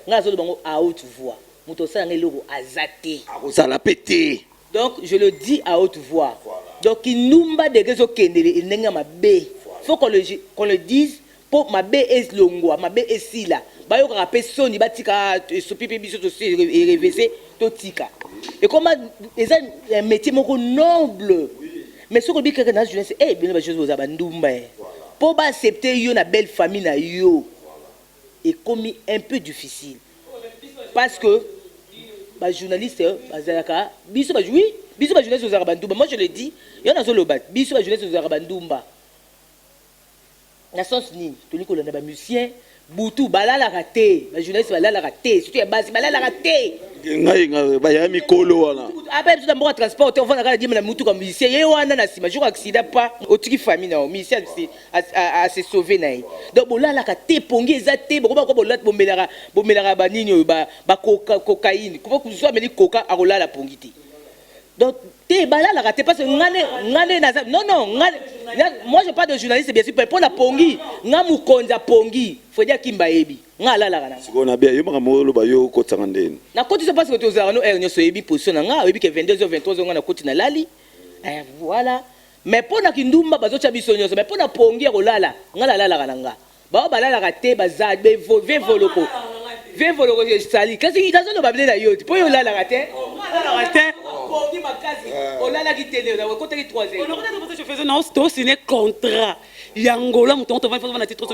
ngai nazoloba yango à haute voix, moto osalanga eloko aza te. Akozala mpe te. Donc je le dis à haute voix, donc kindumba ndenge ezokendele ndenge ya mabe, faut qu'on le dise mpo mabe elongwa, mabe esila, bayokaka mpe soni, batika esopi mpe biso tosi erevese, totika. Ekoma eza un métier moko noble, mais soki obi kaka na journaliste, eh bino bajournaliste boza bandumba e, mpo baaccepte yo na belle famille na yo ekomi un peu difficile, parce que bajournaliste bazalaka biso, oui, biso bajournaliste ozalaka bandumba. Moi je le dis, yo nazoloba, biso bajournaliste ozalaka bandumba na sens nini? Tolingi kolanda bamusicien butu, balalaka te, bajournaliste balalaka te, surtout ya basi balalaka te. Ngai baya mikolo wana. Ape biso na mboka transport te, ofanda kaka dima na mutuka, musicien ye wana na nsima, jour accident pa otiki famille na yo, musicien ase sauve na ye. Donc bolalaka te, pongi eza te, bokoma ko bomelaka, bomelaka banini oyo bacocaïne, so ameli coca akolala pongi te. Donc te, balalaka te, parce que nga nde naza, non non, nga, moi je parle de journaliste bien sûr, mpo na pongi, nga mokonzi ya pongi Fredi Akimba ayebi nga alalaka na. Sikoyo na bia yo makambo oloba, yo okotisanga ndeni? Nakotisa parce que tozalaka no heure nyonso, oyebi position na nga, oyebi ke 22 h 23 h nga nakoti nalali. Voilà, mais mpo na kindumba bazotya biso nyonso, mais mpo na pongi ya kolala, nga nalalaka na nga, bao balalaka te, baza ve voloko, ve voloko esali, kasi nazoloba bile na yo te mpo yo olalaka te. Olalaka te. Pongi makasi, olalaki te, nde okotaki 3 heures. Tosigné contrat ya Ngola, moto tovandi na titre,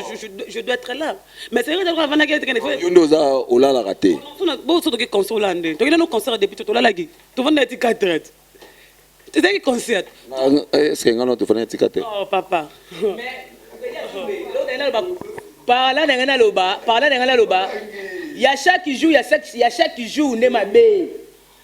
je dois être là, mais c'est vrai avandaki. Yo nde oza olalaka te. Boso toki concert, olala nde tokende no concert depuis tolalaki, tovandi na ti 4 heures, ezalaki concert. Est ce que nga no tofandi na tika te? Oh papa. Parla na ngai naloba, parla na ngai naloba ya chaque jour, ya chaque jour nde mabe,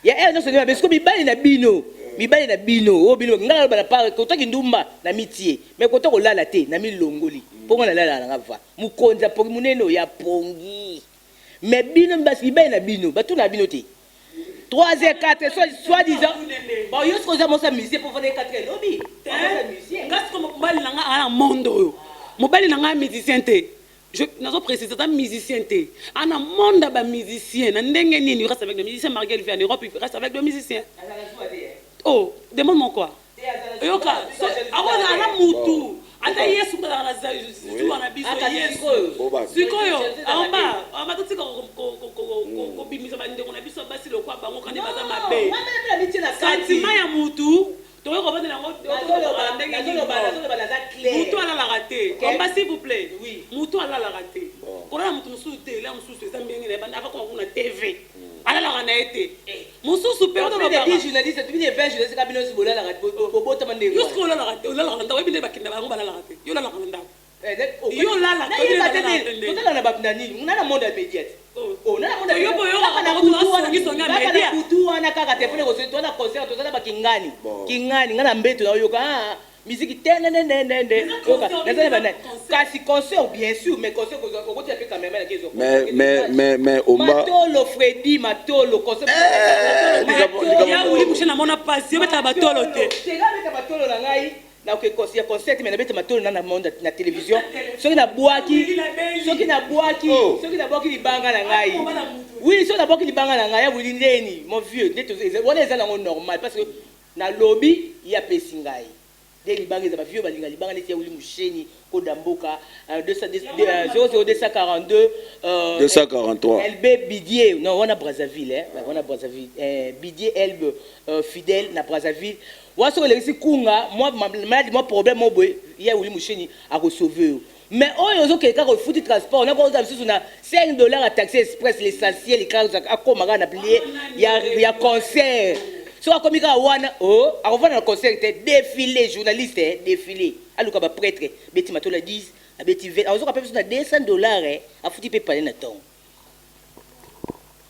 ya heure nyonso nde mabe. Siko mibali na bino, mibali na bino oyo bino, ngai naloba na part kotaki ndumba na mitie, mais kota kolala te na milongoli, mpo nga nalalaka na nga va mokonzi ya pongi monene oyo ya pongi. Mais bino basi, mibali na bino batuna bino te 3 heures, 4 heures, soit disant bon, yo soki oza mosa musicien mpo fanda 4 heures lobi. Nga siko mobali na nga aa na monde oyo, mobali na nga musicien te, nazo précise, aza musicien te, ana monde ya bamusicien na ndenge nini? Reste avec le musicien Marguel vit en Europe, il reste avec le musicien. Oh, demande moi quoi, yoka aza mutu, ata Yesu azalaka na zuwa na biso, Yesu. Sikoyo amba amba totika kobimisa bandeko na biso basi lokwa bango kandi baza mabe, sentiment ya mutu. Tokoki kovandela yango ndenge nini? Nazoloba, naza clair. Motu alalaka te. Omba, s'il vous plaît. Oui. Motu alalaka te. Kolala motu mosusu te, ela mosusu eza ndenge na ye, banda akoma kuna TV, alalaka na ye te. Mosusu mpe Tolobaka journaliste, tobini 20 journaliste ka bino nyonso bolalaka, bobotama ndenge. Yo soki olalaka te, olalaka na ndako, oyebi nde bakenda bango balalaka te. Yo olalaka na ndako? Yo olalaka? Nayeba te, totala na bato na nini na monde ya média te. Yo mpo oyokaka bango tosongisongi ya média. Na butu wana kaka telefone ekosoni, toza na concert, toza na bakingani kingani, ngai na mbeto naoyoka miziki te nendendende, naza na banani. Kasi concert, bien sûr, mais concert okotia mpe cameraman ake. Mais Omba Matolo, Fredi Matolo, concert. Ya wuli mushe, namona pasi, obetaka batolo te. Tega, beta matolo na ngai nakoke ya concert, mais nabeta matolo na monde na télévision. Soki nabwaki, soki nabwaki, soki nabwaki libanga na ngai, oui, soki nabwaki libanga na ngai ya wili ndeni, mon vieux, nde wana eza nango normal, parce que nalobi ye apesi ngai nde libanga. Eza bavieux balinga libanga neti ya wili musheni koda mboka 00242. 243. LB Bidier, non, wana Brazzaville, eh? Wana Brazzaville, eh, Bidier Elbe, fidèle na Brazzaville wana. Soki olekisi kunga mwa maladi, mwa problème mo boye, ye wili musheni akosauve yo. Mais oyo ozokende kaka ofuti transport, nakoza lisusu na 5 $ ya taxi express. L'essentiel kaka akóma kaka na plie ya concert. Soki akomi kaka wana, o akovanda na concert te. Défilé journaliste, eh, défilé, aluka baprêtre, beti matola 10, abeti 20, azoka mpe biso na 200 $, eh, afuti mpe pale na ntongo.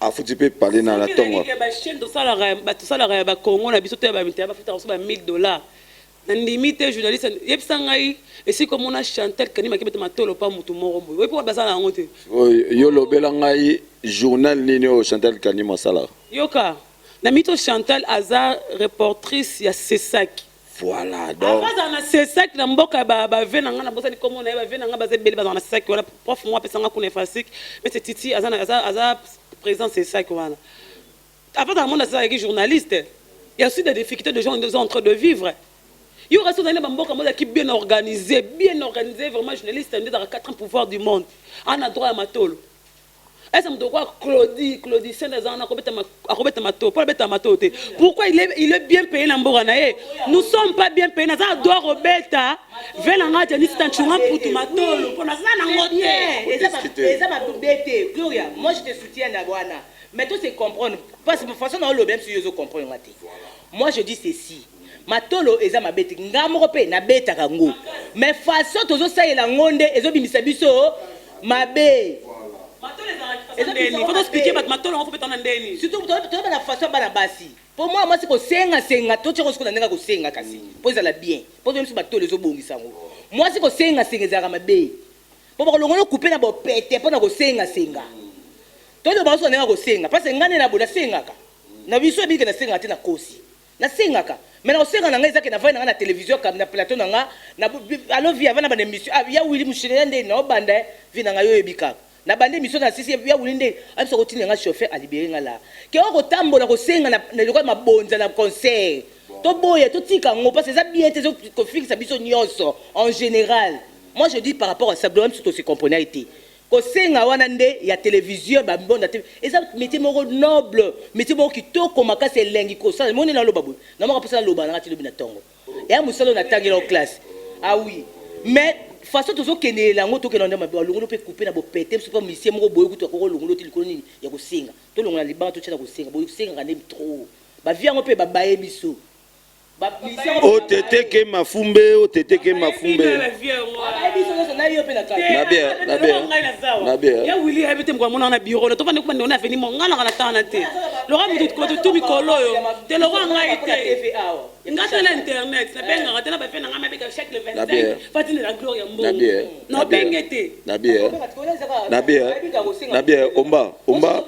Afuti mpe pale na ntongo. Bachaîne tosalaka ya bakongo na biso to ya bamita, bafutaka biso ba 1000 $. Nandimi te. Journaliste, yebisa ngai esika omona Chantal Kanima akebeta matolo pa motu moko boye. Oyebi mpo basala yango te. Yo lobela ngai journal nini oyo Chantal Kanima asalaka? Yoka, na mito, Chantal aza reportrice ya Sesak. Voilà, donc Avant azala na Sesak na mboka ya bave na ngai, nabosani kombo na ye. Bave na ngai baza ebele, bazala na Sesak wana. Prof moko apesanga kuna efasik, mais c'est Titi, aza président Sesak wana. Avant azala monde, azalaki journaliste. Il y a aussi des difficultés de gens qui sont en train de vivre. Yo kasi ozali na bamboka mo ezalaki bien organisé, bien organisé vraiment. Journaliste nde ezalaka quatre pouvoir du monde, ana droit ya matolo. Ese moto okwa Claudie Sende aza wana, akobeta matolo mpo abeta matolo te. Pourquoi? Il est bien payé na mboka na ye. Nous sommes pas bien payé. Naza na droit kobeta ve na ngai Janisi Tancunga Mputu matolo mpo naza nango te. Eza mabe te, Gloria. Moi, je te soutiens na wana, mais to se comprendre, parce que façon na olobi, même si yo ozo comprendre nga te. Moi, je dis ceci: matolo eza mabe te, nga moko mpe nabetaka ngo, mais façon tozosalela ngo nde ezobimisa biso mabe. Faut expliquer bato matolo yango, faut betana ndeni. Surtout toyeba na façon ya bana basi, mpo mwana mwasi kosengasenga, totiako siko na ndenge ya kosenga, kasi mpo ezala bien, mpo toyebi biso batolo ezobongisa yango. Mwasi kosengasenga ezalaka mabe, mpo bakolongola okupe na bopete mpo na kosengasenga. Toyeba bango siko na ndenge ya kosenga, parce nga nde na boye nasengaka na biso ebike, nasengaka te, nakosi, nasengaka, mais na kosenga na ngai ezake navai na ngai na télévision, na plateau na nga alo vi ava na bana émission ya wili mushine ya nde naobanda vi na ngai. Oyebi kaka na bande émission na sisi ya wili nde abiso kotinda nga chauffeur alibere nga la ke oyo kotambola kosenga na lokola mabonza na concert. Toboya, totika yango, parce eza bien te, ezokofikisa biso nyonso en général. Moi, je dis par rapport à ça, même si tose comprenait te, kosenga wana nde ya télévision, bambonda te. Eza métier moko noble, métier moko kitoko makasi, elengi kosala. Moni naloba boye, namaka mposa naloba nanga ti lobi na ntongo eya mosala oyo natangela o classe. Ah oui, mais façon tozokendelela yango, tokenda nde mabe. Balongolo mpe coupe na bopete biso mpe misie moko boye kutu akoko longolo te likolo nini ya kosenga. Tolongola libanga, totia na kosenga boye, kosengaka nde trop. Bavie yango mpe babaye biso. Oteteke mafumbe, oteteke mafumbe. Babaye biso nyonso na yo mpe na kati. Na bien, na bien. Na bien. Ya wili ayebi te mokolo amona na bureau na tofandi kuma ndeko na aveni mo. Ngai naka na tana te, loka motu tu mikolo oyo te, loka ngai te, nga te na internet nabengaka te na bafe na ngai mabeka chaque le 25 fatindela Gloire ya mbongo, nabenge te. Na bien, na bien, na bien. Omba, Omba,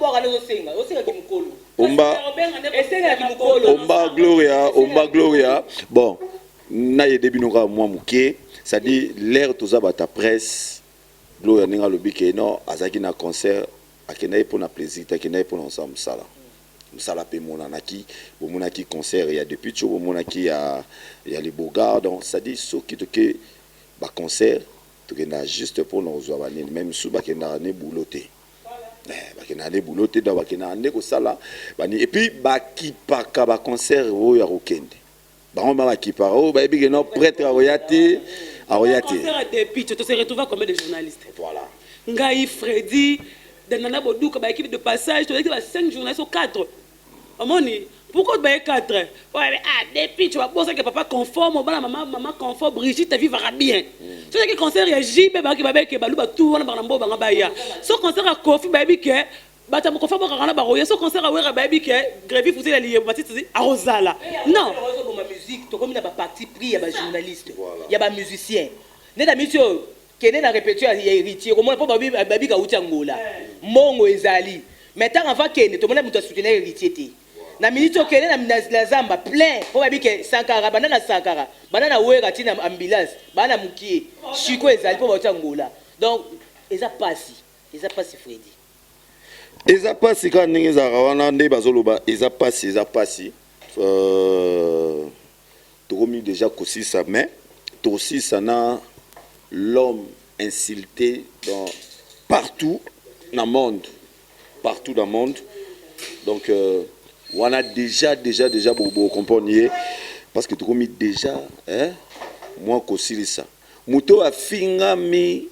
Omba, Omba, Gloria, Omba, Gloria. Bon, nayede bino kaka mwa moke, c'est-à-dire l'air toza bato ya presse. Gloria, ndenge alobi ke non, azalaki na concert, akendaki mpona plaisir te, akendaki mpona kosala mosala. Mosala mpe emonanaki, bomonaki concert ya depuis tio, bomonaki ya Libogar. Donc, c'est-à-dire soki toke baconcert, tokendaka juste mpona kozwa banini, même mosusu bakendaka ne boulot te. Bakendaka nde boulot te, donc bakendaka nde kosala bani. Et puis bakipaka baconcert oyo ya kokende. Bango ba bakipaka oyo bayebi ke no prêtre akoya te, akoya te. Concert à Depuis, tu te retrouves combien de journalistes? Voilà. Ngai, Freddy, Nana Boduka, ba équipe de passage, tu as 5 journalistes ou 4. Omoni, pourquoi tu as 4? Ouais, mais, ah, depuis, tu vas bosser que papa conforme, bana maman, maman conforme, Brigitte vivra bien. Tu sais que concert ya JB, ba ki ba ke balu ba tout wana ba mbo ba ba ya. So concert à Kofi ba bi ke bato ya Kofi ba kana ba roya, so concert à Wera ba bi ke Grévy Fouti la lié batiti a Rosala. Non. Ozoboma musique, tokomi na baparti pris ya bajournaliste, ya bamusicien. Nde na misi oyo, kende na répétition ya Héritier, komona mpo babika uti Angola, mbongo ezali. Mais ntango ava kende, tomona moto asoutenir Héritier te. Na miniti oyo, kende na zamba, plein, mpo babike Sankara, banda na Sankara, banda na Wera, ntina ambulance banda na mokie chiko ezali mpo bauti Angola. Donc eza pasi, eza pasi, Fredi. Eza mpasi kaka ndenge ezalaka wana nde bazoloba, eza mpasi, eza mpasi. Tokomi déjà kosisa, mais tokosisa na l'homme insulté dans partout dans le monde, partout dans le monde. Donc wana déjà bocomprendre ye, parce que tokomi déjà, hein, mwa kosilisa. Moto oyo afingami,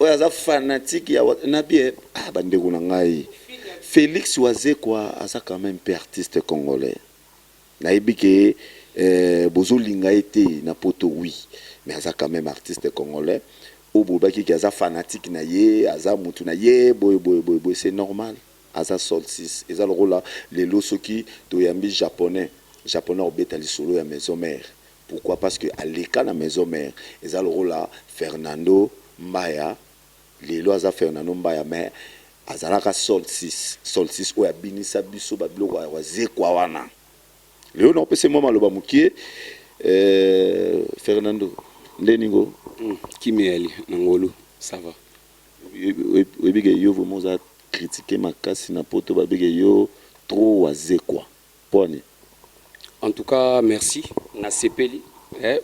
oyo aza fanatique ya na bien, ah, bandeko na ngai, Félix Wazekwa aza quand même mpe artiste congolais. Nayebi ke bozolinga ye te na poto, oui, mais aza quand même artiste congolais. Oyo bolobaki ke aza fanatique na ye, aza mutu na ye, boye boye boye boye, c'est normal, aza solstice. Eza lokola lelo soki toyambi Japonais, Japonais obeta lisolo ya Maison Mère. Pourquoi? Parce que aleka na Maison Mère. Eza lokola Fernando Mbaya, lelo aza Fernando Mbaya, mais azalaka Solstice, Solstice oyo abinisa biso babiloko ya Wazekwa wana. Lelo naopesa mwa maloba mokie. Fernando, nde ningo? Kimia na ngolu, ça va. Oyebi ke yo vraiment oza critique makasi na poto, babike yo trop Wazekwa, mponi? En tout cas, merci, nasepeli.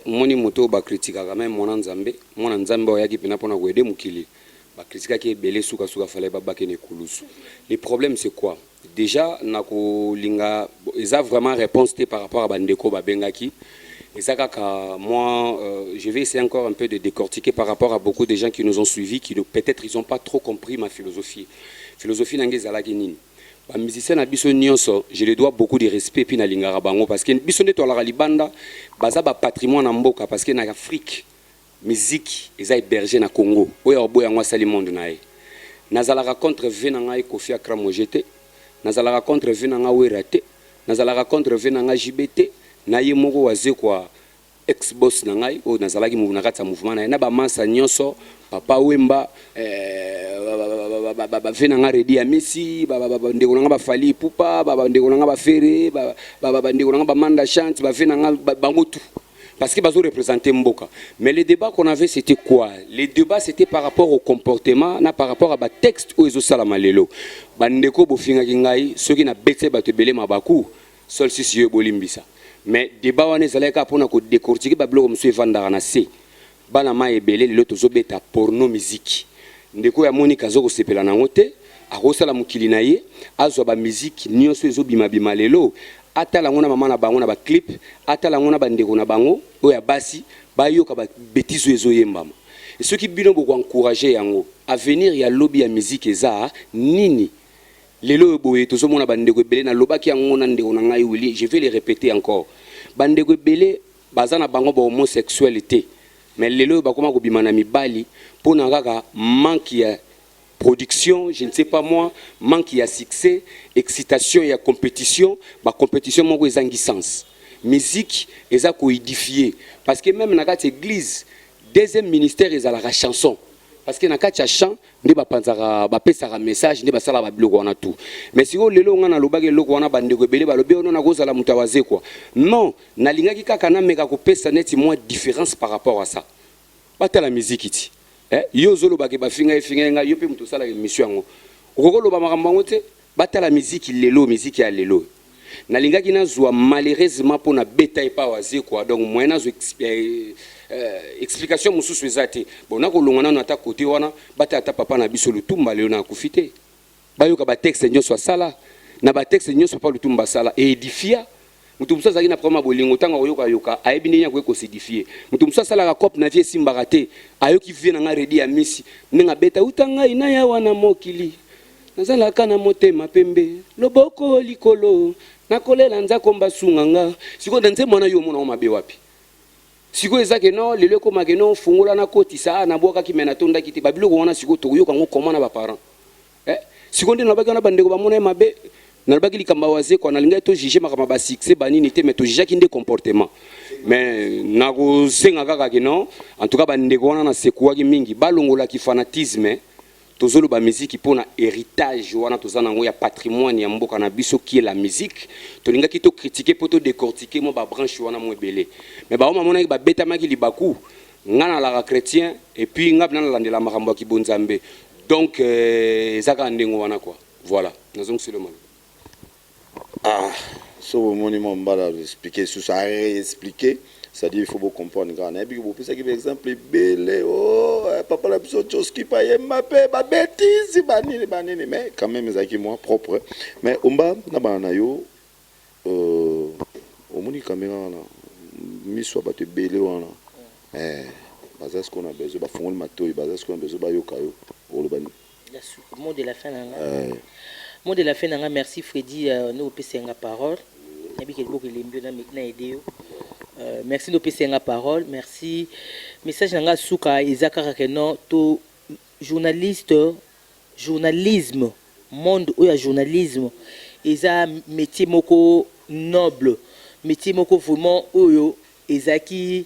Moni moto oyo bakritikaka, même mwana Nzambe, mwana Nzambe oyo ayaki mpena mpona koaider mokili, bakritikaki ebele, sukasuka fallait babakene ekulusu. Le problème, c'est quoi? Déjà nakolinga, eza vraiment réponse te par rapport à bandeko babengaki, eza kaka moi, je vais essayer encore un peu de décortiquer par rapport à beaucoup de gens qui nous ont suivis, qui peut-être ils ont pas trop compris ma philosophie. Philosophie na ngai ezalaki nini? Bamusicien na biso nyonso, je les dois beaucoup de respect, puis nalingaka bango, parce que biso nde toalaka libanda, baza bapatrimoine na mboka, parce que na Afrique musique eza hébergé na Congo. Oyo aboya yango asali monde na ye. Nazalaka contre vieux na ngai Kofi Akramoge te, nazalaka contre vieux na ngai Wera te, nazalaka contre vieux na ngai JB te, na ye moko Wazekwa, ex boss na ngai oyo nazalaki na kati ya mouvement na ye, na bamansa nyonso, Papa Wemba, bavieux na nga Redi ya Messi, bandeko na nga baFally Ipupa, bandeko na nga baFerre, bandeko na nga bamanda chante, bavieux na nga bango tout, parce que bazo représenter mboka. Mais le débat qu'on avait, c'était quoi? Le débat, c'était par rapport au comportement na par rapport à batexte oyo ezosalama lelo. Bandeko bofingaki ngai, soki nabeti bato ebele mabaku, sol sisi yo ebolimbisa. Mais débat wana ezalaki kaka mpona kodécortiquer babiloko mosusu evandaka na se. Bana mai ebele lelo tozobeta porno musique. Ndeko oyo amonika aza kosepela nango te, akosala mokili na ye, azwa bamiziki nyonso ezobimabima lelo, atala yango na mama na bango na baclip, atala yango na bandeko na bango oyo ya basi, bayoka babêtises oyo ezoyembama. Soki bino bokoencourager yango, avenir ya lobi ya musique eza nini? Lelo oyo boye tozomona bandeko ebele, nalobaki yango na ndeko na ngai Willi, je vais le répéter encore, bandeko ebele baza na bango bahomosexuel te, mais lelo oyo bakoma kobima na mibali mpona kaka manque ya production, je ne sais pas moi, manque ya succès, excitation ya compétition, bacompétition moko ezangi sens. Musique eza koédifier, parce que même na kati église, deuxième ministère ezalaka chanson, parce que na kati ya chant nde bapanzaka, bapesaka message, nde basalaka babiloko wana tout. Mais sikoyo lelo nga nalobaki eloko wana, bandeko ebele balobi ono nakozala moto ya Wazekwa. Non, nalingaki kaka nameka kopesa neti mwa différence par rapport à ça. Batala miziki ti, eh, yo ozolobaka bafinga, efinga ngai, yo mpe moto osalaka émission yango, okoki oloba makambo yango te. Batala miziki lelo, miziki ya lelo. Nalingaki nazwa, malheureusement mpo na beta epa Wazekwa, donc moyen nazwa explication mosusu eza te. Bon, nakolonga nano ata kote wana. Bata ata papa na biso Lutumba, lelo na akufi te, bayoka batexte nyonso asala. Na batexte nyonso papa Lutumba asala eédifia. Moto mosusu azalaki na problème ya bolingo, ntango akoyoka yoka, ayebi ndenge akoki kos'édifier. Moto mosusu asalaka cope na vie, esimbaka te, ayoki vie na ngai Redi ya misi, ndenge abeta uta ngai na ya wana mokili, nazalaka na motema pembe, loboko likolo, nakolela nzakomba sunga nga. Sikoyo na nzembo wana, yo omona ngo mabe wapi? Sikoyo eza ke non, lelo ekóma ke non, fungola nakotisa, ah, nabwakaki me natondaki te. Babiloko wana sikoyo tokoyoka yango koma na baparent, eh? Sikoyo nde nalobaki wana, bandeko bamona ye mabe. Nalobaki likambo ya Wazekwa, nalingaki tojuge makambo ya basuccès banini te, mais tojugeaki nde comportement. Mais nakosenga kaka ke non, en tout cas bandeko wana nasekuwaki mingi, balongolaki fanatisme. Tozoloba miziki mpona héritage wana toza nango ya patrimoine ya mboka na biso, qui est la musique. Tolingaki tocritiquer mpo todécortiquer mwa babranche wana mo ebele, mais bango bamonaki babetamaki libaku. Nga nalaka chrétien et puis nga mpena nalandela makambo ya kibonzambe, donc eza kaka ndenge wana quoi. Voilà, nazongiselo maloba. Ah, so bomoni mwa mbala expliquer lisusu, aréexpliquer, c'est-à-dire il faut bocomprendre kaka. Nayebi ke bopesaki baexemple ebele. O oh, papa na biso Joski payemba mpe babétise banini banini, mais quand même ezalaki mwa propre. Mais omba na bana na yo, omoni caméra wana, miso ya bato ebele wana, baza sikoyo na besoin bafungoli matoi, baza sikoyo na besoin bayoka yo oloba nini? Mot de la fin na nga, mot de la fin na nga. Merci Freddy, no opesa nga parole. Nayebi ke liboko elembi yo na aide yo. Merci nde opesa nga parole, merci. Message na nga suka eza kaka ke non, to journaliste, journalisme, monde oyo ya journalisme eza métier moko noble, métier moko vraiment oyo ezalaki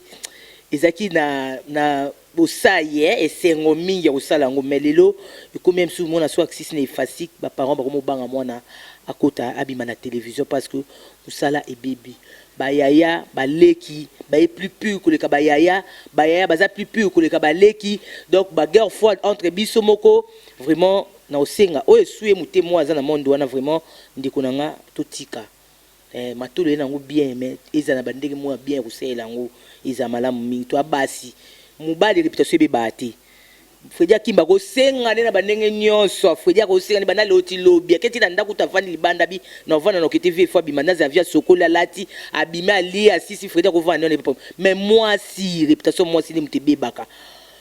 na bosai, esengo mingi ya kosala yango. Mais lelo ekomi mosusu mona so akisisi na efasik, baparent bakomobanga mwana akota abima na télévision parce que mosala ebebi. Bayaya baleki baye plus pur koleka bayaya, bayaya baza plus pur koleka baleki, donc baguerre froide entre biso moko. Vraiment na osenga oyo esu ye motema oyo aza na monde wana, vraiment ndeko na nga, totika matolo ye nango bien, mais eza na bandenge moko ya bien ya kosalela yango, eza malamu mingi. To abasi mobali, réputation ebebaa te. Fredi Akimba akosenga nde na bandenge nyonso. Fredi akosenga nde banda loti lobi, aketi na ndako, tavandi libanda bi na ovanda na okete vie efo abima ndaza vie, asokoli, alati, abimi, alie, asisi. Fredi akovanda nde, mais mwasi, réputation mwasi nde moto ebebaka.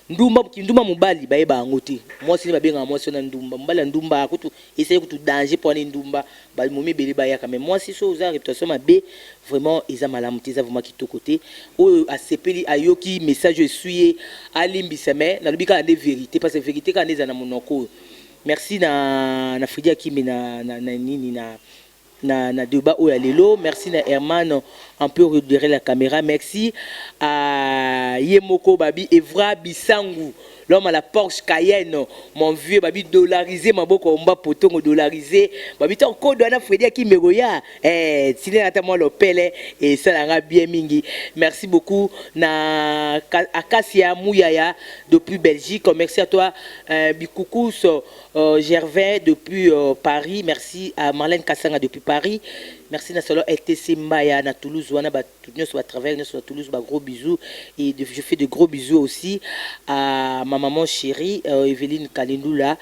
Ndumba, kindumba, mobali bayeba yango te. Mwasi nde babengaka mwasi wana ndumba. Mobali ya ndumba kutu esali kutu danger mpo wana ndumba bamomi ebele bayaka. Mais mwasi, so oza réputation mabe, vraiment eza malamu te, eza vraiment kitoko te. Oyo asepeli, ayoki message oyo esui ye, alimbisa. Mais nalobi kaka nde vérité, parce que vérité kaka nde eza na monoko oyo. Merci na Fredi Akimbe na nini na débat oyo ya lelo. Merci na Herman un peu derrière la caméra. Merci à ye moko babi Evra Bisangu, l'homme à la Porsche Cayenne, mon vieux babi dollarisé, maboko omba potongo dollarisé, babi to kodo wana Fredi Akimbe goya tine ata mwa lopele esalanga bien mingi. Merci beaucoup na Acacia Mouyaya depuis Belgique. Merci à toi, Bikoukous Gervais depuis Paris. Merci à Marlène Kassanga depuis Paris. Merci na solo LTC Mbaya na Toulouse wana, ba nyonso ba travail nyonso na Toulouse, ba gros bisous. Et je fais de gros bisous aussi à ma maman chérie, Evelyne Kalindula,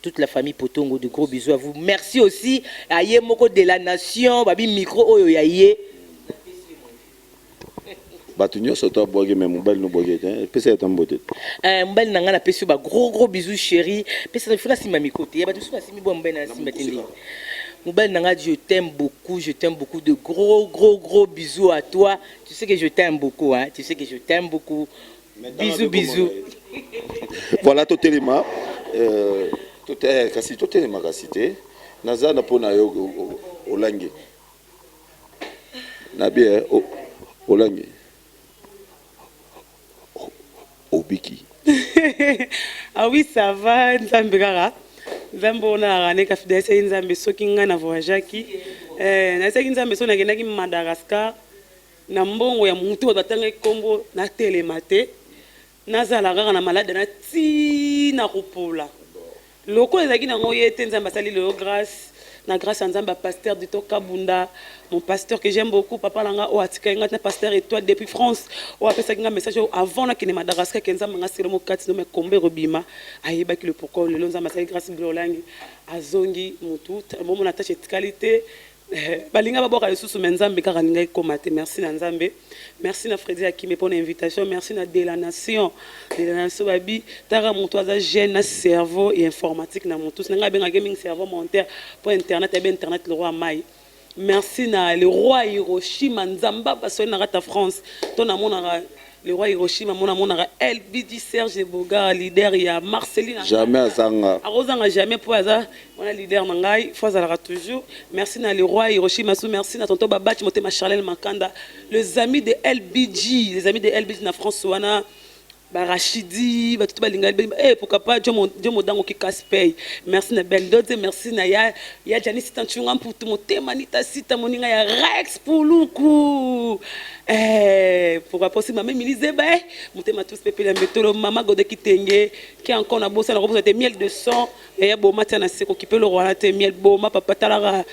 toute la famille Potongo, de gros bisous à vous. Merci aussi à Yemoko de la Nation, babi micro oyo ya ye. Bato nyonso to abwaki, me mobali nobwaki te, epesa ye ta mbote. Mobali na ngai, napesi yo ba gros gros bisous, chéri. Pesa fo nasimba micro te ya bato mosusu, nasimbi bwa mobali na nasimba te. Ndenge mobali na ngai, je t'aime beaucoup, je t'aime beaucoup, de gros gros gros bisous à toi. Tu sais que je t'aime beaucoup, hein? Tu sais que je t'aime beaucoup. Bisous, bisous. Voilà, totelema, kasi totelema kasi te, naza na mpo na yo olangi na bien, olangi obiki. Ah oui, ça va. Nzambe kaka, Nzambe oyo nalaka ne kasi nayesaki Nzambe soki ngai na voyageaki, nayesaki Nzambe soki nakendaki Madagascar na mbongo ya mutu, bato batangaki nkombo, natelema te, nazala kaka na malade na ntina kopola lokola ezalaki nango ye te. Nzambe asali lelo grâce, na grâce ya Nzambe ya pasteur Dito Kabunda, mon pasteur que j'aime beaucoup, papa na nga oyo atikaki nga na pasteur Étoile depuis France, oyo apesaki nga message oyo avant nakende Madagascar, ke Nzambe nga selo mokati no me kombo ekobima, ayebaki le pourquoi. Lelo Nzambe asali grâce, Bilo Olangi azongi mutu, bomona tache etikali te. Balinga babwaka lisusu, me Nzambe kaka alinga ekóma te. Merci na Nzambe, merci na Fredi Akime mpona invitation, merci na De la Nation, De la Nation babi taka moto aza jeune na cerveau ya informatique na motu na ngai abengaki mingi cerveau montaire mpo internet ayebi internet, le roi mai. Merci na le roi Hiroshima Nzamba basoli na kati ya France to namonaka le roi Hiroshima, mona amonaka LBD Serge Bogar, leader ya Marceline. Jamais azanga. Akozanga jamais mpo aza wana leader na ngai, fo azalaka toujours. Merci na le roi Hiroshima su, merci na tonton Babachi Motema, Charlene Makanda, les amis de LBG, les amis de LBG na France wana, Barachidi, bato to balinga pourquoi pas Jo Modango ki caspey. Merci na Bendodze, merci na ya Jani Sita Nchunga Mputu Motema, Nita Sita moninga ya Rex Puluku, pourquoi pas aussi mama Emili Zeba, motema tous pepele ya mbetolo, mama Gode Kitenge ki encore na bosa na kobosa te, miel de son ya boma tia na se kokipe eloko wana te, miel boma papa talaka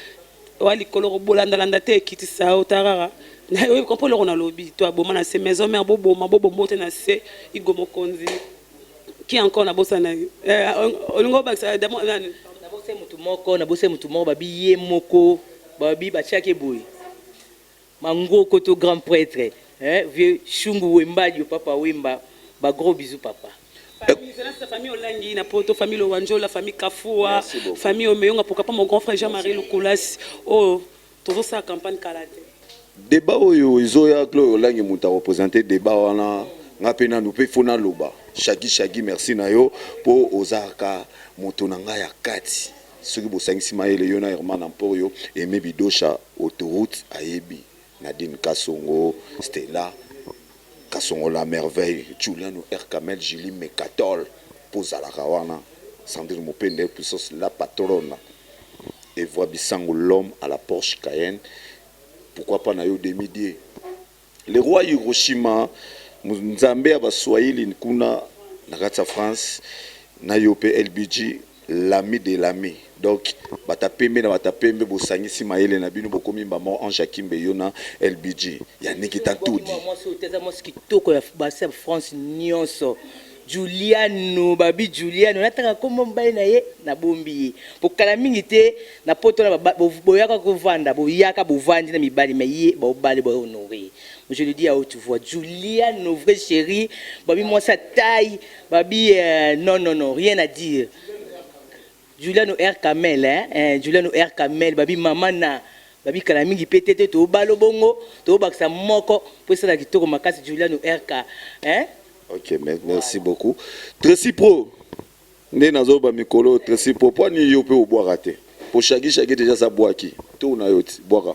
wa likolo kobolandalanda te, ekitisa yo ta kaka oyebi kompo eloko nalobi to aboma na se maison mare boboma bobombo te na se Igo Mokonzi ki encore nabosana olingo obakisa nani? Nabosani motu moko, nabosani motu moko. Babi ye moko, babi batiaki boye mangoko to grand prêtre, hein, vieux Shungu Wembadio, papa Wemba, ba gros bisous papa. Famille Olangi na poto, famille Lowanjola, famille Kafua, famille Omeyonga, pourquoi pas mon grand frère Jean-Marie Lukulas oyo tozosala campagne kala te. Débat oyo ezoya, Chloé Olangi moto areprésente débat wana. Nga mpe nanu mpe fo naloba Shagi Shagi, merci na yo mpo ozalaka moto na ngai ya kati. Soki bosangisi mayele yo na Herman Amporio, Aime Bidosha, autoroute ayebi, Nadine Kasongo, Stella Kasongo, la merveille, Juliano R Kamel, Julie Mecatol, mpo ozalaka wana, Sandrine Mopende Puissance, la patronne Evoa Bisango, l'homme à la Porsche Cayenne, pourquoi pas na yo Demidie, le roi Hiroshima Nzambe ya Baswahili kuna na kati ya France, na yo mpe LBG, l'ami de l'ami. Donc bata pembe na bata pembe, bosangisi mayele na bino, bokomi mbamo Ange Akimbe, yo na LBG ya Nikita Ntudi. Mwasi oyo te, aza mwasi kitoko ya basi ya France nyonso, Juliano babi Juliano. Nataka nkombo mobali na ye, nabombi ye po kala mingi te na poto na boyaka kovanda, boyaka bovandi na mibali, mais ye baobali bahonore. Je le dis à haute voix, Juliano vrai chéri, babi mwasi atai babi non non non, rien à dire. Juliano R Kamel, hein, eh, Juliano R Kamel babi mama na babi kala mingi mpe te te, tobala bongo tobakisa moko mpo esala kitoko makasi. Juliano RK, hein? Ok, merci beaucoup Tracy Pro. Nde nazoba mikolo Tracy Pro, mpo ani yo mpe obwaka te? Po Shagi Shagi déjà sa bwaki to na yo ti bwaka.